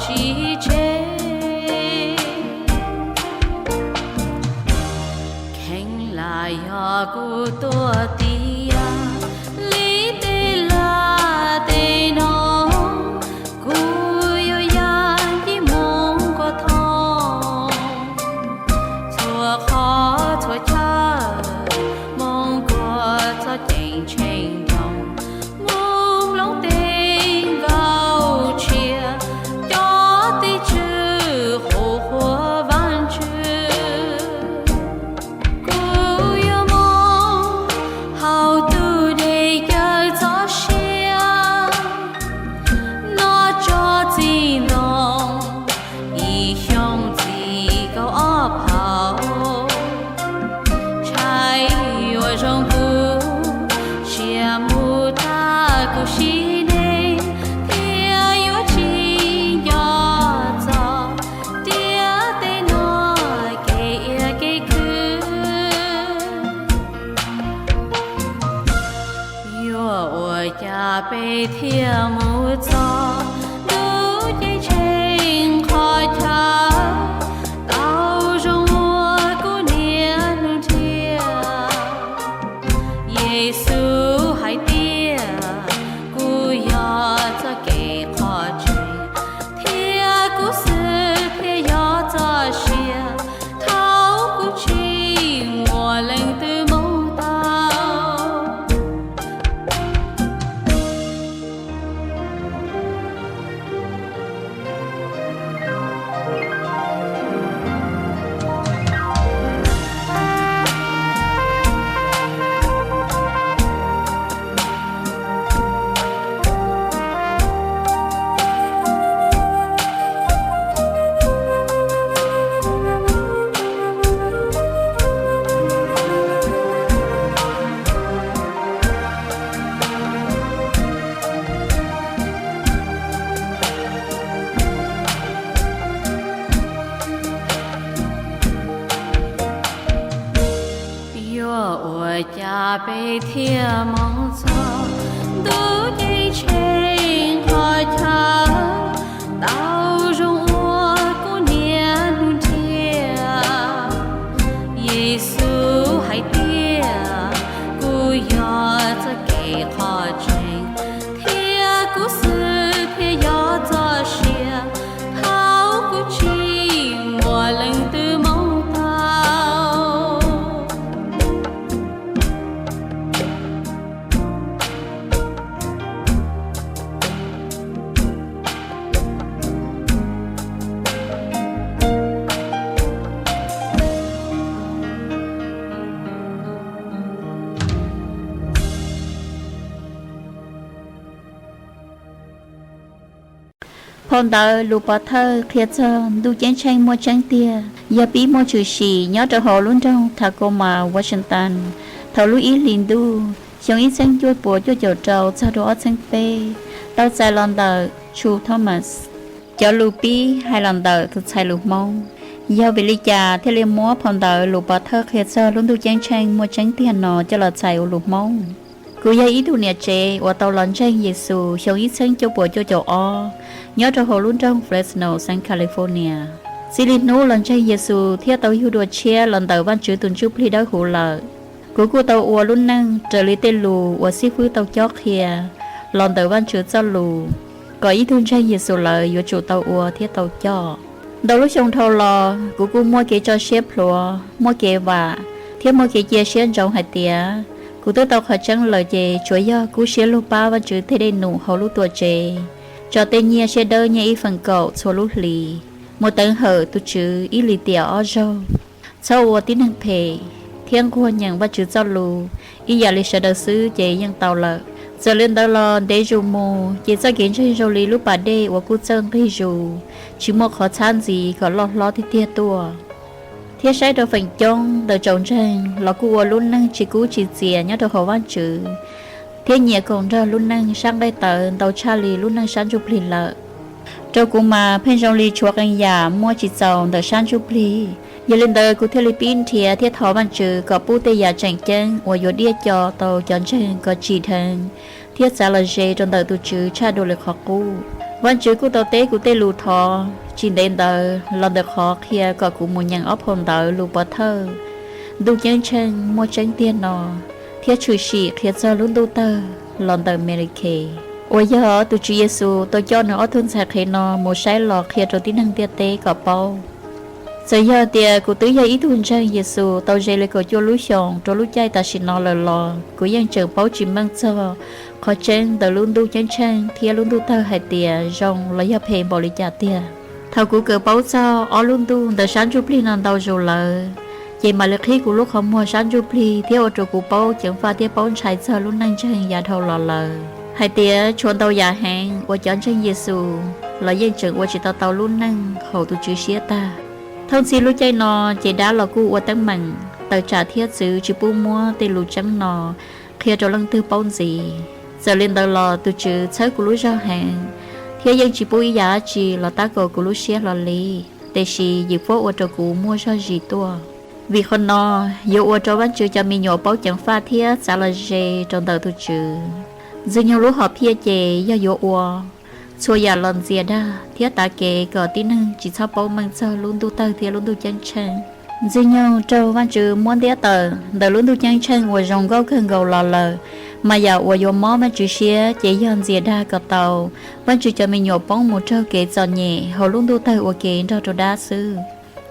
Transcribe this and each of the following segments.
tsis tseg. Kheev lam yog kuv tuaj tiav li tej laj tej no, kuv yuav yaj ncig mus nkuaj thoob txhua qhov txhua chaw, mus nkuaj txoj ceeb tsheej nroog, mus hloov tej nkauj tshiab, cov tej tswv qhuas Vaajtswv. Kuv yuav mus hauv tus dej cawm txoj sia, noj tso txiv ntoo ib xyoos txij kaum ob phaus. Ntshai yuav zoo kuv siab mus tag kuv sim neej, thiab yuav tsis nco txog ntiaj teb no kev iab kev khw. Yuav ua cas peb thiaj mus txog ntuj ceeb tsheej qhov chaw tau zoo ua kuv niaj hnub nrhiav? Yexus hais tias, kuv yog txoj kev qhov tseeb, thiab kuv xwb thiaj yog txoj sia, thaum kuv tsis muaj leej twg mus tau. Yuav ua cas peb thiaj mus txog ntuj ceeb tsheej qhov chaw tau zoo ua kuv niaj hnub nrhiav? Yexus hais tias, kuv yog txoj kev qhov tseeb, thiab kuv xwb thiaj yog txoj sia, thaum kuv tsis muaj leej twg mus tau. Phau ntawv lus pov thawj qhia txog ntuj ceeb tsheej muaj tseeb tiag yog pib muaj tshwm sim nyob rau hauv lub nroog Tacoma, Washington, thaum lub ib hlis ntuj xyoo ib txhiab cuaj puas cuaj caum rau txog rau ob txhiab peb, tau txais los ntawm Chu Thomas. Cov lus pib hais los ntawm tus txhais lus Hmoob. Yog vim li cas thiaj li muab phau ntawv lus pov thawj qhia txog lub ntuj ceeb tsheej muaj tseeb tiag no coj los txhais ua lus Hmoob? Kuv yog ib tug niam tsev uas tau los ntseeg Yexus xyoo ib txhiab cuaj puas cuaj caum ob nyob rau hauv lub nroog Fresno, xeev California. Txij li hnub los ntseeg Yexus thiab tau yug dua tshiab los ntawm Vajtswv tus Ntsuj Plig Dawb Huv lawm, kuv kuj tau ua lub neej raws li tej lus uas xib fwb tau cob qhia los ntawm Vajtswv txoj lus kom ib tug ntseeg Yexus lawm yuav tsum tau ua thiab tau coj. Ntau lub xyoo dhau los, kuv kuj muaj kev tso siab plhuav, muaj kev vam, thiab muaj kev cia siab ntsoov hais tias kuv twb tau qhov tseeb lawm ces tsuas yog kub siab lug pab Vajtswv tej dej num hauv lub tuam tsev, tso tej nyiaj siab dawb nyiaj ib feem kaum txhua lub hlis, mus teev hawm tus Tswv ib lim tiam ob zaug, txhob ua tib neeg phem, thiab nquag nyeem Vajtswv txoj lus ib yam li sawv daws xwb ces yeej tau lawm. Txawm li ntawd los ntev zus mus ces txoj kev ntseeg zoo li lub pas dej uas kuj txawj nqig zus, tsis muaj qhov txhab ntxiv kom loj hlob tiag tiag tuaj. Thiab saib rau feem coob ntawm tsoom ntseeg los kuj ua lub neej tsis kub tsis txias nyob rau hauv Vajtswv, thiab nyias koom nrog lub neej sab nqaij tawv ntau tshaj li lub neej sab ntsuj plig lawm. Rau kuv mas pheej zoo li tshuav qee yam muaj tsis txaus ntawm sab ntsuj plig, yog li ntawd kuv thiaj li pib nrhiav thiab thov Vajtswv kom pub tej yam tseem ceeb uas yuav diaj co tau cov ntseeg kom tsim dheev thiab txav los ze rau ntawm tus Tswv tshaj dua li qhov qub. Vajtswv kuj tau teb kuv tej lus thov tsis ntev ntawd los ntawm qhov qhia kom kuv mus nyeem ob phau ntawv lus pov thawj Ntuj Ceeb Tsheej muaj tseeb tiag no thiab tshwm sim qhia txog lub ntuj tawg los ntawm Malikes, uas yog tus Tswv Yexus tau coj nws ob tug ntxhais qhev no mus saib los qhia rau tib neeg ntiaj teb kom paub. Txawm yog tias kuv twb yog ib tug ntseeg Yexus tau ze li kaum cuaj lub xyoos rau lub caij tam sim no lawm los kuv yeej tseem paub tsis meej txog qhov tseeb ntawm lub Ntuj Ceeb Tsheej thiab lub ntuj tawg hais tias zoo los yog phem npaum li cas tiag. Thaum kuv kawm paub txog ob lub ntuj ntawm sab ntsuj plig no ntau zaus lawm, ces mam li qhib kuv lub qhov muag sab ntsuj plig thiab ua rau kuv paub ceev faj thiab paub ntshai txog lub neej ntseeg yav dhau los lawm hais tias tshuav ntau yam heev uas cov ntseeg Yexus los yeej tseem ua tsis tau tau lub neej haum tus Tswv siab tag. Thooj txhij lub caij no ces dab los kuj ua teeb meem tawm tsam thiab txwv tsis pub muab tej lus tseeb no qhia rau leej twg paub ntxiv. Txawm li ntawd los tus Tswv txhawb kuv lub zog heev thiab yeej tsis pub ib yam dab tsi los tab kaum kuv lub siab hlo li, tiam sis Yim Fuab ua rau kuv muaj zog zis tuaj. Vim qhov no yuav ua rau Vajtswv cov me nyuam paub ceev faj thiab txav los ze rau ntawm tus Tswv. Ntxwg Nyoog lub hom phiaj ces yog yuav ua txhua yam los ntxias dag thiab tav kev kom tib neeg tsis txhob paub meej txog lub ntuj tawg thiab lub Ntuj Ceeb Tsheej. Ntxwg Nyoog raug Vajtswv muab ntiab tawm ntawm lub Ntuj Ceeb Tsheej uas zoo nkauj kawg nkaus los lawm, mas yam uas yuav mob Vajtswv siab ces yog ntxias dag kom tau Vajtswv cov me nyuam poob mus raug kev txom nyem hauv lub ntuj tawg ua ke nrog rau dab xwb.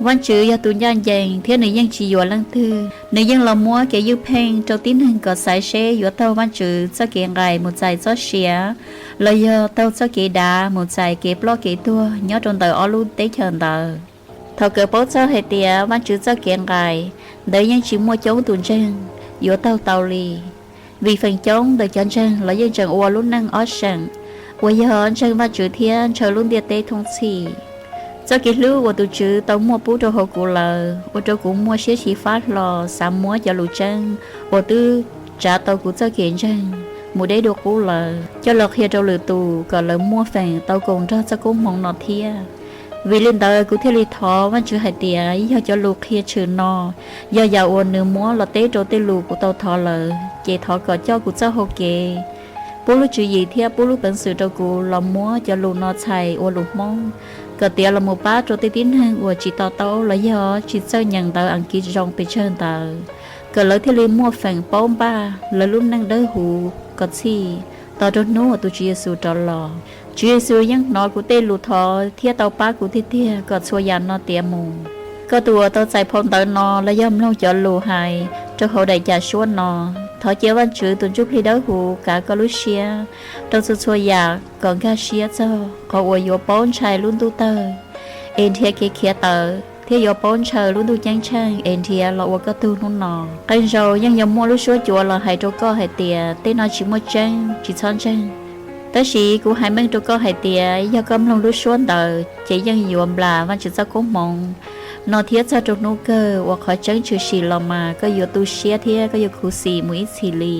Vajtswv yog tus ncaj ncees thiab nws yeej tsis yuam leej twg. Nws yeej los muab kev ywj pheej rau tib neeg kom xaiv seb yuav taug Vajtswv txoj kev nqaim mus txais txoj sia los yog taug txoj kev dav mus txais kev ploj kev tuag nyob rau ntawm ob lub teb chaws ntawd. Thaum kawm paub txog hais tias Vajtswv txoj kev nqaim ntawd yeej tsis muaj coob tus ntseeg yuav taug tau li, vim feem coob ntawm cov ntseeg los yeej tseem ua lub neej ob seem, uas yog ntseeg Vajtswv thiab ntshaw lub ntiaj teb thooj txhij. Txoj kev hlub uas tus Tswv tau muaj pub rau hauv kuv lawm ua rau kuv muaj siab xyiv fab hlo xav muab cov lus tseeb uas twb tsav tau kuv txoj kev ntseeg mus deb dua qub lawm coj los qhia rau lwm tus kom lawv muaj feem tau koom nrog txoj koob hmoov no thiab. Vim li ntawd kuv thiaj li thov Vajtswv hais tias yog cov lus qhia tshwm no yog yam uas nws muab los teb rau tej lus kuv tau thov lawm, ces thov kom coj kuv txoj hau kev, pub lub tswv yim thiab pub lub peev xwm rau kuv los muab cov lus no txhais ua lus Hmoob kom tiav los mus pab rau tej tib neeg uas tsis to taub los yog tsis txawj nyeem ntawv Askiv zoo pes tsawg ntawd, kom lawv thiaj li muaj feem paub npaj lawv lub neej dawb huv kom txhij tos rau hnub uas tus Tswv Yexus rov los. Tswv Yexus yeej hnov kuv tej lus thov thiab tau pab kuv tiag tiag kom txhua yam no tiav mus. Koj tus uas tau txais phau ntawv no los yog mloog cov lus hais rau hauv daim cam suab no, thov cia Vajtswv tus Ntsuj Plig Dawb Huv kav koj lub siab rau txhua txhua yam kom nkag siab txog qhov uas yuav paub ntshai lub ntuj tawg es nrhiav kev khiav tawm thiab yuav paub ntshaw lub Ntuj Ceeb Tsheej es nrhiav los ua koj tug hnub no. Qee zaus yeej yuav muaj lub suab cuav los hais rau koj hais tias tej no tsis muaj tseeb, tsis txhob ntseeg. Tab sis kuv hais meej rau koj hais tias yog koj mloog lub suab ntawd ces yeej yuav nplas Vajtswv txoj koob hmoov no thiab txog rau hnub kawg uas qhov tseeb tshwm sim los mas koj yuav tu siab thiab koj yuav khuv xim mus ib txhis li.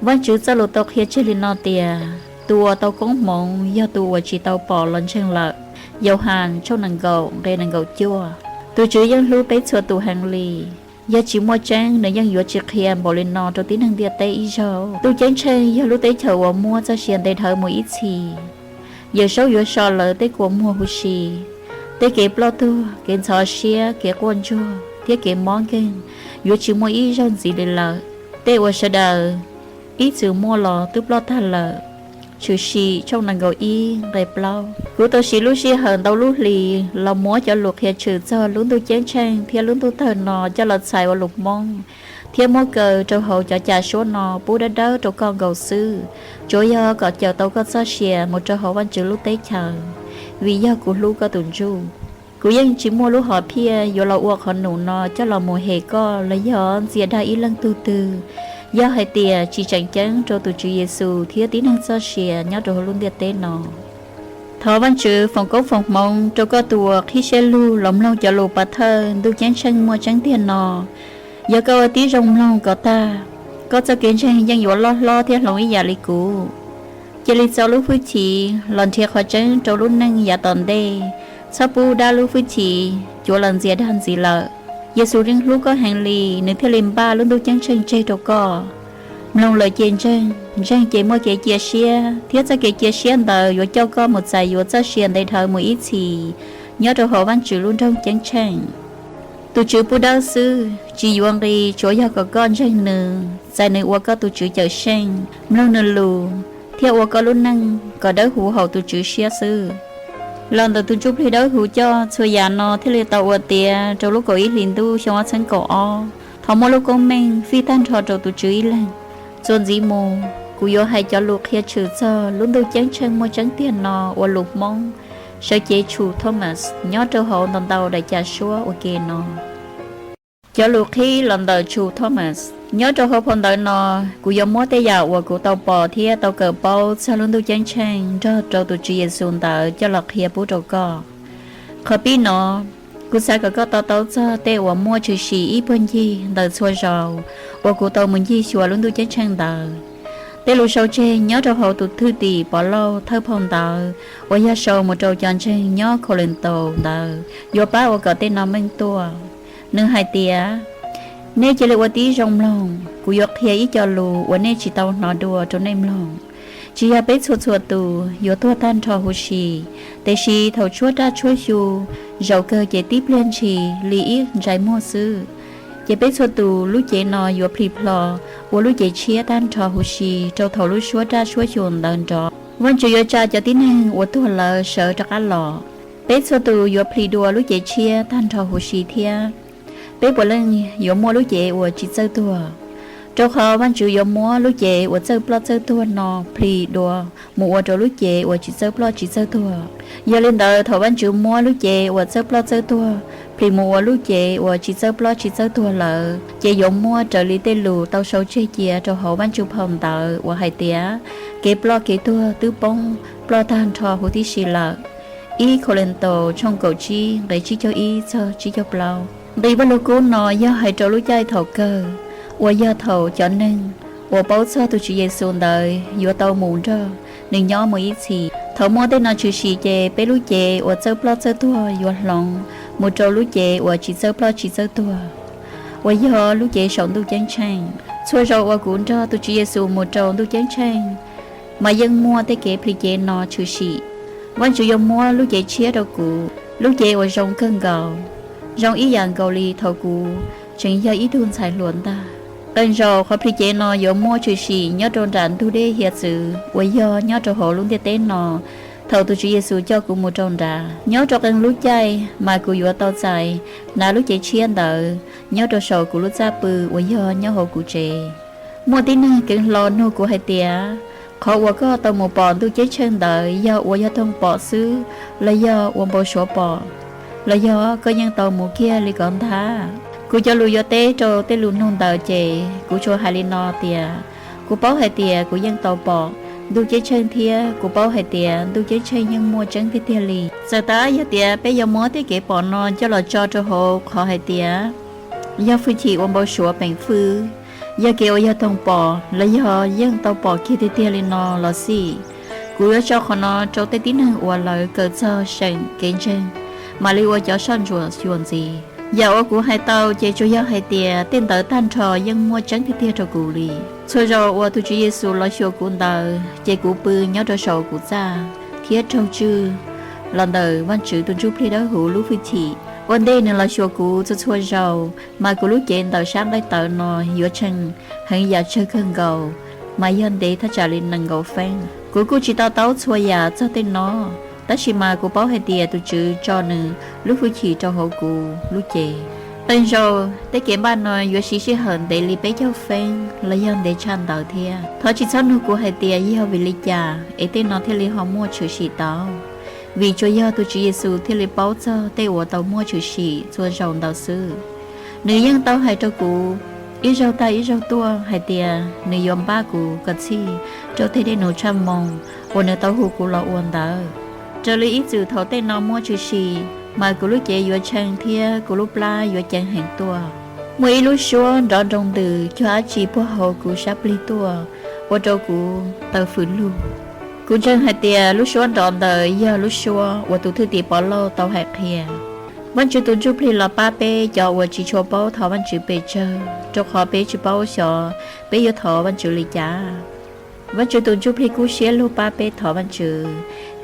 Vajtswv txoj lus tau qhia tseg li no tias tus uas tau koob hmoov yog tus uas tsis tau pom los ntseeg lawm. Yauhas tshooj nees nkaum nqe nees nkaum cuaj. Tus Tswv yeej hlub peb txhua tus heev li. Yog tsis muaj tseeb nws yeej yuav tsis qhia npaum li no rau tib neeg ntiaj teb ib zaug. Ntuj Ceeb Tsheej yog lub teb chaws uas muab txoj sia nte dhawv mus ib txhis. Yawm Saub yuav so lawv tej kua muag huv si. Tej kev ploj tuag, kev ntxhov siab, kev quaj ntsuag thiab kev mob nkeeg yuav tsis muaj ib zaug ntxiv li lawm. Tej uas sawv daws ib txwm muaj los twb ploj tag lawm. Tshwm Sim tshooj nees nkaum ib nqe plaub. Kuv tau siv lub sij hawm ntau lub hlis los muab cov lus qhia tshwm txog lub Ntuj Ceeb Tsheej thiab lub ntuj tawg no coj los txhais ua lus Hmoob thiab muab kaw rau hauv cov cam suab no pub dawb dawb rau koj nkaus xwb, tsuav yog kom cawm tau koj txoj sia mus rau hauv Vajtswv lub teb chaws, vim yog kuv hlub koj tus ntsuj. Kuv yeej tsis muaj lub hom phiaj yuav los ua qhov num no coj los mus hem koj los yog ntxias dag ib leej tug twg, yog hais tias tsis tseem ceeb rau tus Tswv Yexus thiab tib neeg txoj sia nyob rau hauv lub ntiaj teb no. Thov Vajtswv foom koob foom hmoov rau koj tus uas qhib siab lug los mloog cov lus pov thawj Ntuj Ceeb Tsheej muaj tseeb tiag no. Yog koj ua tib zoo mloog kom tag, koj txoj kev ntseeg yeej yuav loj hlob thiab hloov ib yam li kuv. Cia li txo lub hwj chim los nrhiav qhov tseeb rau lub neej yav tom ntej, txhob pub dab lub hwj chim cuav los ntxias dag ntxiv lawm. Yexus yeej hlub koj heev li, nws thiaj li npaj lub Ntuj Ceeb Tsheej tseg rau koj. Mloog lawm ces ntseeg, ntseeg ces muaj kev cia siab, thiab txoj kev cia siab ntawd yuav coj koj mus txais yuav txoj sia ntev dhawv mus ib txhis nyob rau hauv Vajtswv lub nroog ceeb tsheej. Tus Tswv pub dawb xwb, tsis yuav nqi, tsuav yog kom koj ntseeg nws, txais nws ua koj tus Tswv Cawmseej, mloog nws lus, thiab ua koj lub neej kom dawb huv haum tus Tswv siab xwb. Los ntawm tus Ntsuj Plig Dawb Huv coj, txhua yam no thiaj li tau ua tiav rau lub kaum ib hlis ntuj xyoo ob txhiab kaum ob. Thov muaj lub koob meej fij tag nrho rau tus Tswv ib leeg. Txuas ntxiv mus, kuv yuav hais cov lus qhia tshwm txog lub ntuj ceeb tsheej muaj tseeb tiag no ua lus Hmoob, sawv cev tshum Thomas nyob rau hauv ntau ntau daim cas suab ua ke no. Cov lus qhib los ntawm tshum Thomas. Nyob rau hauv phau ntawv no, kuv yuav muab tej yam uas kuv tau pom thiab tau kawm paub txog lub ntuj ceeb tsheej nrog rau tus Tswv Yexus ntawd coj los qhia pub rau koj. Qhov pib no, kuv xav kom koj to taub txog tej uas muaj tshwm sim ib puag ncig ntawm txhua zaus uas kuv tau mus ncig xyuas lub ntuj ceeb tsheej ntawd. Tej lus sau tseg nyob rau hauv tus thwj tim Pov Lauj thawj phau ntawv uas yog sau mus rau cov ntseeg nyob Khau Lees Taus ntawd yuav pab ua kom tej no meej tuaj. Nws hais tias, nej cia li ua tib zoo mloog, kuv yuav qhia ib co lus uas nej tsis tau hnov dua rau nej mloog. Tsis yog peb txhua txhua tus yuav tuag tag nrho huv si, tiam sis thaum tshuab raj tshuab xyu, zaum kawg ces tib pliag ntshis li ib ntsais muag xwb, ces peb txhua tus lub cev no yuav plhis plho ua lub cev tshiab tag nrho huv si rau thaum lub suab raj suab xyu ntawd nrov. Vajtswv yuav tsa cov tib neeg uas tuag lawm sawv rov qab los. Peb txhua tus yuav plhis dua lub cev tshiab tag nrho huv si thiab. Peb puav leej yuav muaj lub cev uas tsis txawj tuag, rau qhov Vajtswv yuav muab lub cev uas txawj ploj txawj tuag no plhis dua mus ua rau lub cev uas tsis txawj ploj tsis txawj tuag. Yog li ntawd, thaum Vajtswv muab lub cev uas txawj ploj txawj tuag plhis mus ua lub cev uas tsis txawj ploj tsis txawj tuag lawm, ces yuav muaj raws li tej lus tau sau tseg cia rau hauv Vajtswv phau ntawv uas hais tias, kev ploj kev tuag twb poob ploj tag nrho huv tib si lawm. Ib Khau Lees Taus tshooj kaum tsib nqe tsib caug ib txog tsib caug plaub. Nqi Vajluskub no yog hais rau lub caij thaum kawg, uas yog thaum cov neeg uas paub txog tus Tswv Yexus ntawd yuav tau mus nrog nws nyob mus ib txhis. Thaum muaj tej no tshwm sim ces peb lub cev uas txawj ploj txawj tuag yuav hloov mus rau lub cev uas tsis txawj ploj tsis txawj tuag, uas yog lub cev saum ntuj ceeb tsheej. Txhua zaus uas kuv nrog tus Tswv Yexus mus rau ntuj ceeb tsheej, mas yeej muaj tej kev plhis cev no tshwm sim. Vajtswv yuav muab lub cev tshiab rau kuv, lub cev uas zoo kawg nkaus, zoo ib yam nkaus li thaum kuv tseem yog ib tug ntxhais hluas ntag. Qee zaus qhov plhis cev no yuav muaj tshwm sim nyob rau nram ntug dej hiav txwv uas yog nyob rau hauv lub ntiaj teb no thaum tus Tswv Yexus coj kuv mus rau nrad. Nyob rau qee lub caij mas kuv yuav tau txais hnav lub cev tshiab ntawd nyob rau saum kuv lub txaj pw uas yog nyob hauv kuv tsev. Muaj tib neeg keev hlo nug kuv hais tias, qhov uas koj tau mus pom ntuj ceeb tsheej ntawd yog ua yog toog pom xwb los yog ua npau suav pom, los yog koj yeej tau mus kiag li ko ntag? Kuv cov lus yuav teb rau tej lus nug ntawd ces kuv tsuas hais li no tias, kuv paub hais tias kuv yeej tau pom ntuj ceeb tsheej thiab kuv paub hais tias ntuj ceeb tsheej yeej muaj tseeb tiag tiag li. Txawm tab yog tias peb yuav muab tej kev pom no coj los tso rau hauv qhov hais tias yog fwj chim ua npau suav peem fwj, yog kev ua yog toog pom los yog yeej tau pom kiag tiag tiag li no los xij, kuv yuav tso qhov no rau tej tib neeg uas lawv kawm txog seem kev ntseeg mam li ua cov soj ntsuam xyuas ntxiv. Yam uas kuv hais tau ces tsuas yog hais tias tej ntawd tag nrho yeej muaj tseeb tiag tiag rau kuv li. Txhua zaus uas tus Tswv Yexus los xyuas kuv ntawd ces kuv pw nyob rau saum kuv txaj thiab raug tswj los ntawm Vajtswv tus Ntsuj Plig Dawb Huv lub fwj chim. Ua ntej nws los xyuas kuv txhua txhua zaus mas kuv lub cev ntawm sab nqaij tawv no yuav tshee heev yam tsawg kawg nkaus, mas yog ntev thaj tsam li nees nkaum feeb. Kuv kuj tsis to taub txhua yam txog tej no, tab sis mas kuv paub hais tias tus Tswv tso nws lub fwj chim rau hauv kuv lub cev. Qee zaus tej kev npaj no yuav siv sij hawm ntev li peb caug feeb los yog ntev tshaj ntawd thiab. Thov tsis txhob nug kuv hais tias yog vim li cas es tej no thiaj li ho muaj tshwm sim tau, vim tsuas yog tus Tswv Yexus thiaj li paub txog tej uas tau muaj tshwm sim txhua zaus ntawd xwb. Nws yeej tau hais rau kuv ib zaug tag ib zaug tuaj hais tias nws yuav npaj kuv kom txhij rau tej dej num tshaj moo uas nws tau hu kuv los ua ntawd. Raws li ib txwm thaum tej no muaj tshwm sim, mas kuv lub cev yuav tshee thiab kuv lub plab yuav ceev heev tuaj. Muaj ib lub suab nrov nroo ntws cuag dab tsi puag hauv kuv sab plig tuaj, ua rau kuv tawm fws lug. Kuv ntseeg hais tias lub suab nrov ntawd yog lub suab uas tus thwj tim Pov Lauj tau hais qhia. Vajtswv tus Ntsuj Plig los pab peb cov uas tsis tshua paub thov Vajtswv pes tsawg, rau qhov peb tsis paub xyov peb yuav thov Vajtswv li cas. Vajtswv tus Ntsuj Plig kub siab lug pab peb thov Vajtswv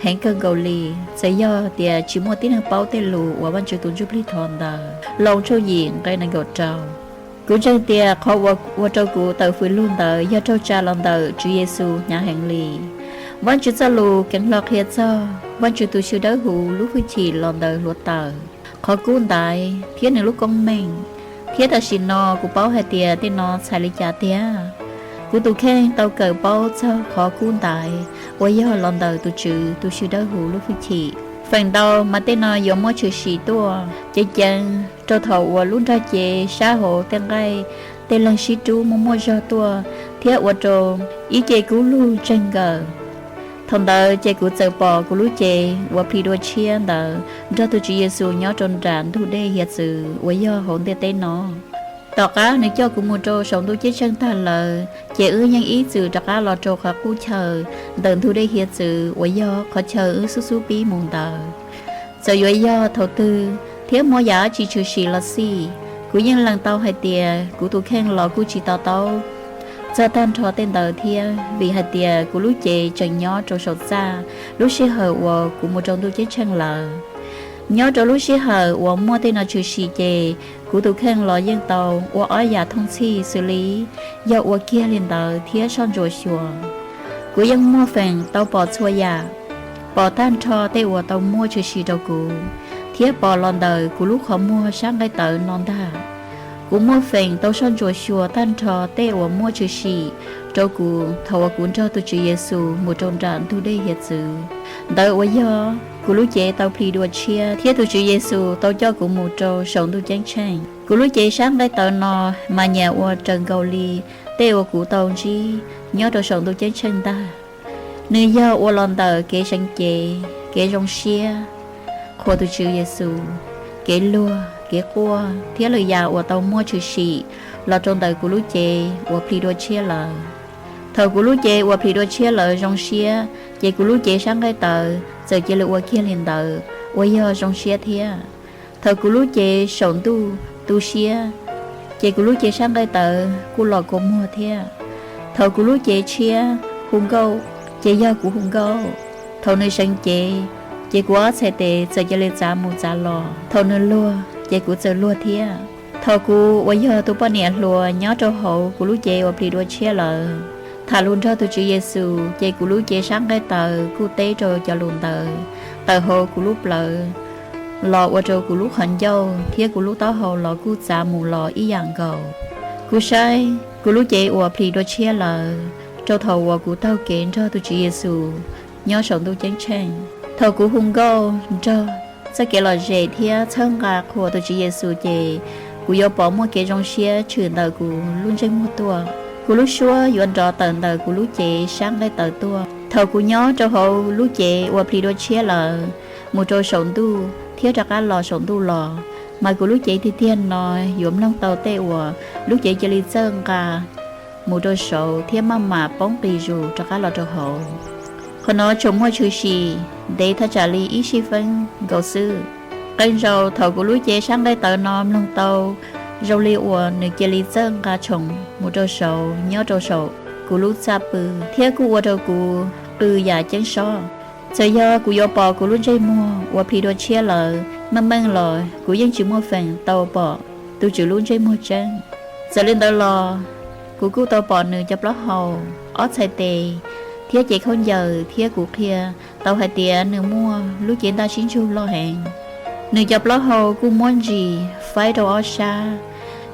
heev kawg nkaus li, txawm yog tias tsis muaj tib neeg paub tej lus uas Vajtswv tus Ntsuj Plig thov ntawd. Loos tshooj yim nqe nees nkaum rau. Kuv ntseeg tias qhov uas ua rau kuv tawm fws lug ntawd yog raug tsa los ntawm Tswv Yexus hnyav heev li. Vajtswv txoj lus keev hlo qhia txog Vajtswv tus Tswv Dawbhuv lub hwj chim los ntawm hluav taws, qhov kub ntaiv, thiab nws lub koob meej, thiab tam sim no kuv paub hais tias tej no txhais li cas tiag. Kuv tus kheej tau kawm paub txog qhov kub ntaiv uas yog los ntawm tus Tswv tus Tswv Dawbhuv lub hwj chim. Feem ntau mas tej no yuav muaj tshwm sim tuaj ceev ceev rau thaum uas lub nrog cev sab hauv tej nqaij tej leeg sib rub muaj muaj zog tuaj thiab ua rau ib ce kub lug tseg nkawm. Thaum ntawd ces kuv txawm pom kuv lub cev uas plhis dua tshiab ntawd nrog tus Tswv Yexus nyob rau nram ntug dej hiav txwv uas yog hauv ntiaj teb no. Tom qab nws coj kuv mus rau saum ntuj ceeb tsheej tag lawm, ces wb yeej ib txwm rov qab los rau qhov qub chaw ntawm ntug dej hiav txwv uas yog qhov chaw wb xub xub pib mus ntawd. Txawm yuav yog thaum twg thiab muaj yam dab tsi tshwm sim los xij, kuv yeej lees tau hais tias kuv tus kheej los kuj tsis to taub txog tag nrho tej ntawd thiab, vim hais tias kuv lub cev tseem nyob rau saum txaj lub sij hawm uas kuv mus rau ntuj ceeb tsheej lawm. Nyob rau lub sij hawm uas muaj tej no tshwm sim ces kuv tus kheej los yeej tau ua ob yam thooj txhij xws li yog ua kiag li ntawd thiab soj ntsuam xyuas. Kuv yeej muaj feem tau pom txhua yam, pom tag nrho tej uas tau muaj tshwm sim rau kuv, thiab pom los ntawm kuv lub qhov muag sab nqaij tawv no ntag. Kuv muaj feem tau soj ntsuam xyuas tag nrho tej uas muaj tshwm sim rau kuv thaum uas kuv nrog tus Tswv Yexus mus rau nram ntug dej hiav txwv. Ntawd uas yog kuv lub cev tau plhis dua tshiab thiab tus Tswv Yexus tau coj kuv mus rau saum ntuj ceeb tsheej. Kuv lub cev sab nqaij tawv no mas nyias ua raws nkaus li tej uas kuv tau ntsib nyob rau saum ntuj ceeb tsheej ntag. Nws yog ua los ntawm kev seev cev, kev zoo siab, qhuas tus Tswv Yexus, kev luag, kev quaj thiab lwm yam uas tau muaj tshwm sim los rau ntawm kuv lub cev uas plhis dua tshiab lawm. Thaum kuv lub cev uas plhis dua tshiab lawm zoo siab, ces kuv lub cev sab nqaij tawv txawm cia li ua kiag li ntawd uas yog zoo siab thiab. Thaum kuv lub cev saum ntuj tu siab, ces kuv lub cev sab nqaij tawv kuj los kua muag thiab. Thaum kuv lub cev tshiab hu nkauj, ces yog kuv hu nkauj. Thaum nws seev cev, ces kuv ob txhais tes txawm cia li txav mus txav los. Thaum nws luag, ces kuv txawm luag thiab. Thaum kuv uas yog tus poj niam hluas nyob rau hauv kuv lub cev uas plhis dua tshiab lawm, tham lus nrog tus Tswv Yexus, ces kuv lub cev sab nqaij tawv kuj teb rau cov lus ntawd tawm hauv kuv lub plawv los ua rau kuv lub qhov ncauj thiab kuv lub taub hau los kuj txav mus los ib yam nkaus. Kuv saib kuv lub cev uas plhis dua tshiab lawm rau thaum uas kuv taug kev nrog tus Tswv Yexus nyob saum ntuj ceeb tsheej. Thaum kuv hu nkauj nrog txoj kev lom zem thiab txhawb nqa qhuas tus Tswv Yexus, ces kuv yuav pom muaj kev zoo siab tshwm ntawm kuv lub ntsej muag tuaj. Kuv lub suab yuav nrov tawm ntawm kuv lub cev sab nqaij tawv tuaj. Thaum kuv nyob rau hauv lub cev uas plhis dua tshiab lawm mus rau saum ntuj thiab rov qab los saum ntuj los, mas kuv lub cev tiag tiag no yuav mloog tau tej uas lub cev cia li txawj nqa mus rau saud thiab maj mam poob qis zus rov qab los rau hauv. Qhov no tsuas muaj tshwm sim ntev thaj tsam li ib sij feeb nkaus xwb. Qee zaus thaum kuv lub cev sab nqaij tawv no mloog tau zoo li uas nws cia li txawj nqa tshoov mus rau saud nyob rau saum kuv lub txaj pw, thiab kuj ua rau kuv qw yam ceeb sob. Txawm yog kuv yuav pom kuv lub ntsej muag uas plhis dua tshiab lawm meej meej los kuv yeej tsis muaj feem tau pom tus Tswv lub ntsej muag tseeb. Txawm li ntawd los, kuv kuj tau pom nws cov plaub hau, ob txhais tes, thiab cev khaub ncaws, thiab kuv qhia tau hais tias nws muaj lub cev ntaj sib ntsug loj heev. Nws cov plaub hau kuj muab ntsis faib rau ob sab,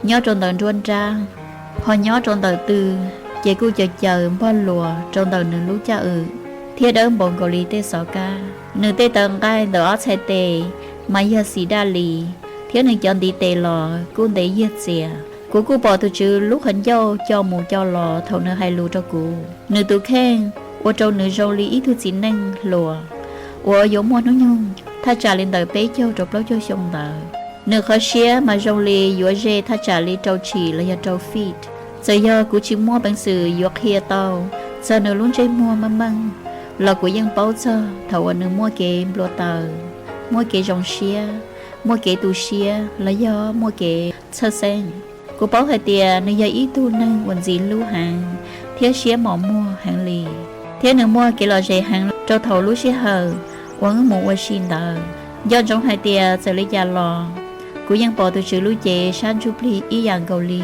nyob rau ntawm nruab nrab, ho nyob rau ntawm tw, ces kuj caws caws npog luas rau ntawm nws lub caj wm, thiab dawb npaum nkaus li tej xov kab. Nws tej taw nqaij ntawm ob txhais tes mas yog xim daj lis, thiab nws cov ntiv tes los kuj ntev yiag txias. Kuv kuj pom tus Tswv lub qhov ncauj co mus co los thaum nws hais lus rau kuv. Nws tus kheej ua rau nws zoo li ib tug txiv neej hluas uas yuav muaj hnub nyoog thaj tsam li ntawm peb caug rau plaub caug xyoo ntawd. Nws qhov siab mas zoo li yuav ze thaj tsam li rau tshim los yog rau feet. Txawm yog kuv tsis muaj peev xwm yuav qhia tau txog nws lub ntsej muag meej meej, los kuv yeej paub txog thaum uas nws muaj kev nplua taws, muaj kev zoo siab, muaj kev tu siab los yog muaj kev txhawj xeeb. Kuv paub hais tias nws yog ib tug neeg uas ntxim hlub heev thiab siab mos muag heev li, thiab nws muaj kev lom zem heev rau thaum lub sij hawm uas wb mus ua si ntawd. Nco ntsoov hais tias txawm li cas los kuv yeej pom tus Tswv lub cev sab ntsuj plig ib yam nkaus li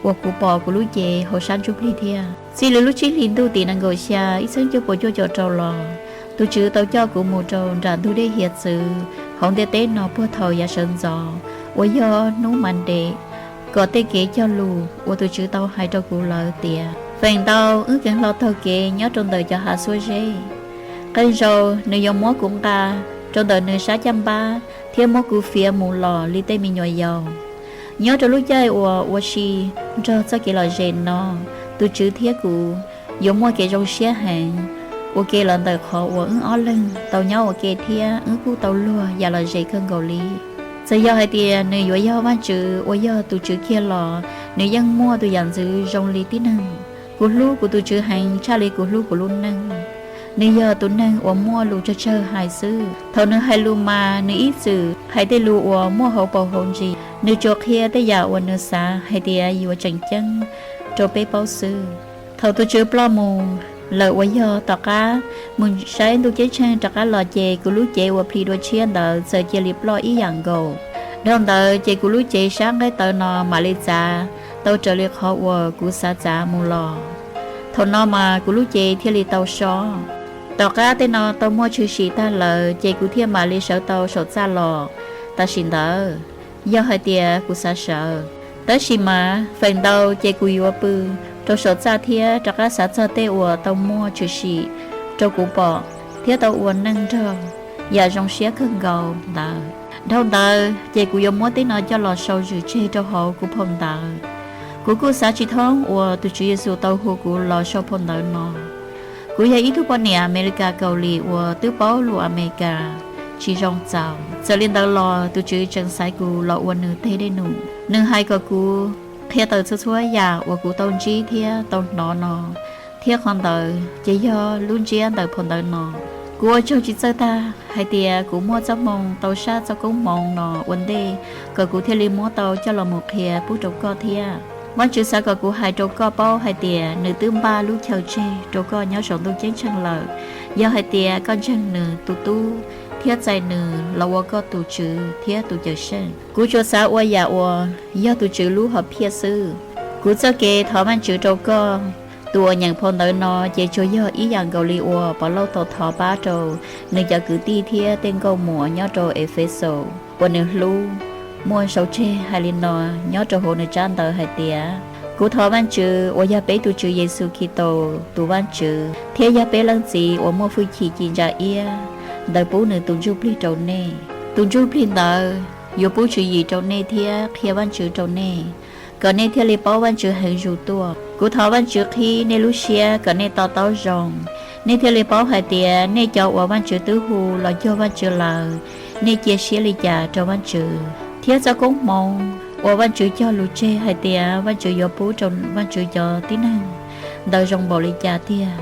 uas kuv pom kuv lub cev hauv sab ntsuj plig thiab. Txij li lub tsib hlis ntuj tim nees nkaum xya ib txhiab cuaj puas cuaj caum rau los, tus Tswv tau coj kuv mus rau nram ntug dej hiav txwv hauv ntiaj teb no puag thaum yav sawv ntxov uas yog hnub Monday, kom tej kev cog lus uas tus Tswv tau hais rau kuv lawm tiav. Feem ntau wb kheev hlo taug kev nyob rau ntawm cov hav xuab zeb. Qee zaus nws yuav muab kuv nqa rau ntawm nws sab caj npab thiab muab kuv fiav mus los li tej me nyuam yaus. Nyob rau lub caij uas ua si nrog txoj kev lom zem no, tus Tswv thiab kuv yuav muaj kev zoo siab heev ua ke los ntawm qhov uas wb ob leeg tau nyob ua ke thiab wb kuj tau luag yam lom zem kawg nkaus li. Txawm yog hais tias nws yuav yog Vajtswv uas yog tus Tswv kiag los nws yeej muaj tus yam ntxwv zoo li tib neeg. Kuv hlub kuv tus Tswv heev tshaj li kuv hlub kuv lub neej. Nws yog tus neeg uas muaj lus tsawg tsawg hais xwb. Thaum nws hais lus mas nws ib txwm hais tej lus uas muaj hauv paus hauv ntsis. Nws tsuas qhia tej yam uas nws xav hais tias yuav tseem ceeb rau peb paub xwb. Thaum tus Tswv ploj mus lawm uas yog tom qab mus saib ntuj ceeb tsheej rov qab los ces kuv lub cev uas plhis dua tshiab ntawd txawm cia li ploj ib yam nkaus. Dhau ntawd ces kuv lub cev sab nqaij tawv no mam li txav tau raws li qhov uas kuv xav txav mus los. Thaum no mas kuv lub cev thiaj li tau so. Tom qab tej no tau muaj tshwm sim tag lawm ces kuv thiaj mam li sawv tau saum txaj los. Tam sim ntawd yog hais tias kuv xav sawv, tab sis mas feem ntau ces kuv yuav pw rau saum txaj thiab rov qab xav txog tej uas tau muaj tshwm sim rau kuv pom thiab tau ua neej nrog yam zoo siab kawg nkaus ntawd. Dhau ntawd ces kuv yuav muab tej no coj los sau zws tseg rau hauv kuv phau ntawv. Kuv kuj xav tsis thoob uas tus Tswv Yexus tau hu kuv los sau phau ntawv no. Kuv yog ib tug poj niam Amelikas Kaus Lim uas twb paub lus Amelikas tsis zoo txaus. Txawm li ntawd los tus Tswv tseem xaiv kuv los ua nws teg dej num. Nws hais kom kuv qhia tawm txhua txhua yam uas kuv tau ntsib thiab tau hnov no, thiab qhov ntawd ces yog lub ntsiab ntawm phau ntawv no. Kuv ua tsaug tsis txawj tag hais tias kuv muaj txoj hmoo tau saj txoj koob hmoov no ua ntej kom kuv thiaj li muab tau coj los mus qhia pub rau koj thiab. Vajtswv xav kom kuv hais rau koj paub hais tias nws twb npaj lub chaw tseg rau koj nyob saum ntuj ceeb tsheej lawm. Yog hais tias koj ntseeg nws tus tub thiab txais nws los ua koj tus Tswv thiab tus Cawmseej, kuv tsuas xav ua yam uas yog tus Tswv lub hom phiaj xwb. Kuv txoj kev thov Vajtswv rau koj, tus uas nyeem phau ntawv no, ces tsuas yog ib yam nkaus li uas Pov Lauj tau thov pab rau nws cov kwv tij thiab tej nkauj muam nyob rau Efexus uas nws hlub. Muaj sau tseg hais li no nyob rau hauv nws tsab ntawv hais tias, kuv thov Vajtswv uas yog peb tus Tswv Yexus Khetos tus Vajtswv thiab yog peb leej txiv uas muaj hwj chim ci ntsa iab ntawd pub nws tus ntsuj plig rau nej. Tus ntsuj plig ntawd yuav pub tswv yim rau nej thiab qhia Vajtswv rau nej, kom nej thiaj li paub Vajtswv heev zus tuaj. Kuv thov Vajtswv qhib nej lub siab kom nej to taub zoo, nej thiaj li paub hais tias nej cov uas Vajtswv twb hu los cuag Vajtswv lawm, nej cia siab li cas rau Vajtswv, thiab txoj koob hmoov uas Vajtswv cog lus tseg hais tias Vajtswv yuav pub rau Vajtswv cov tib neeg ntawd zoo npaum li cas tiag,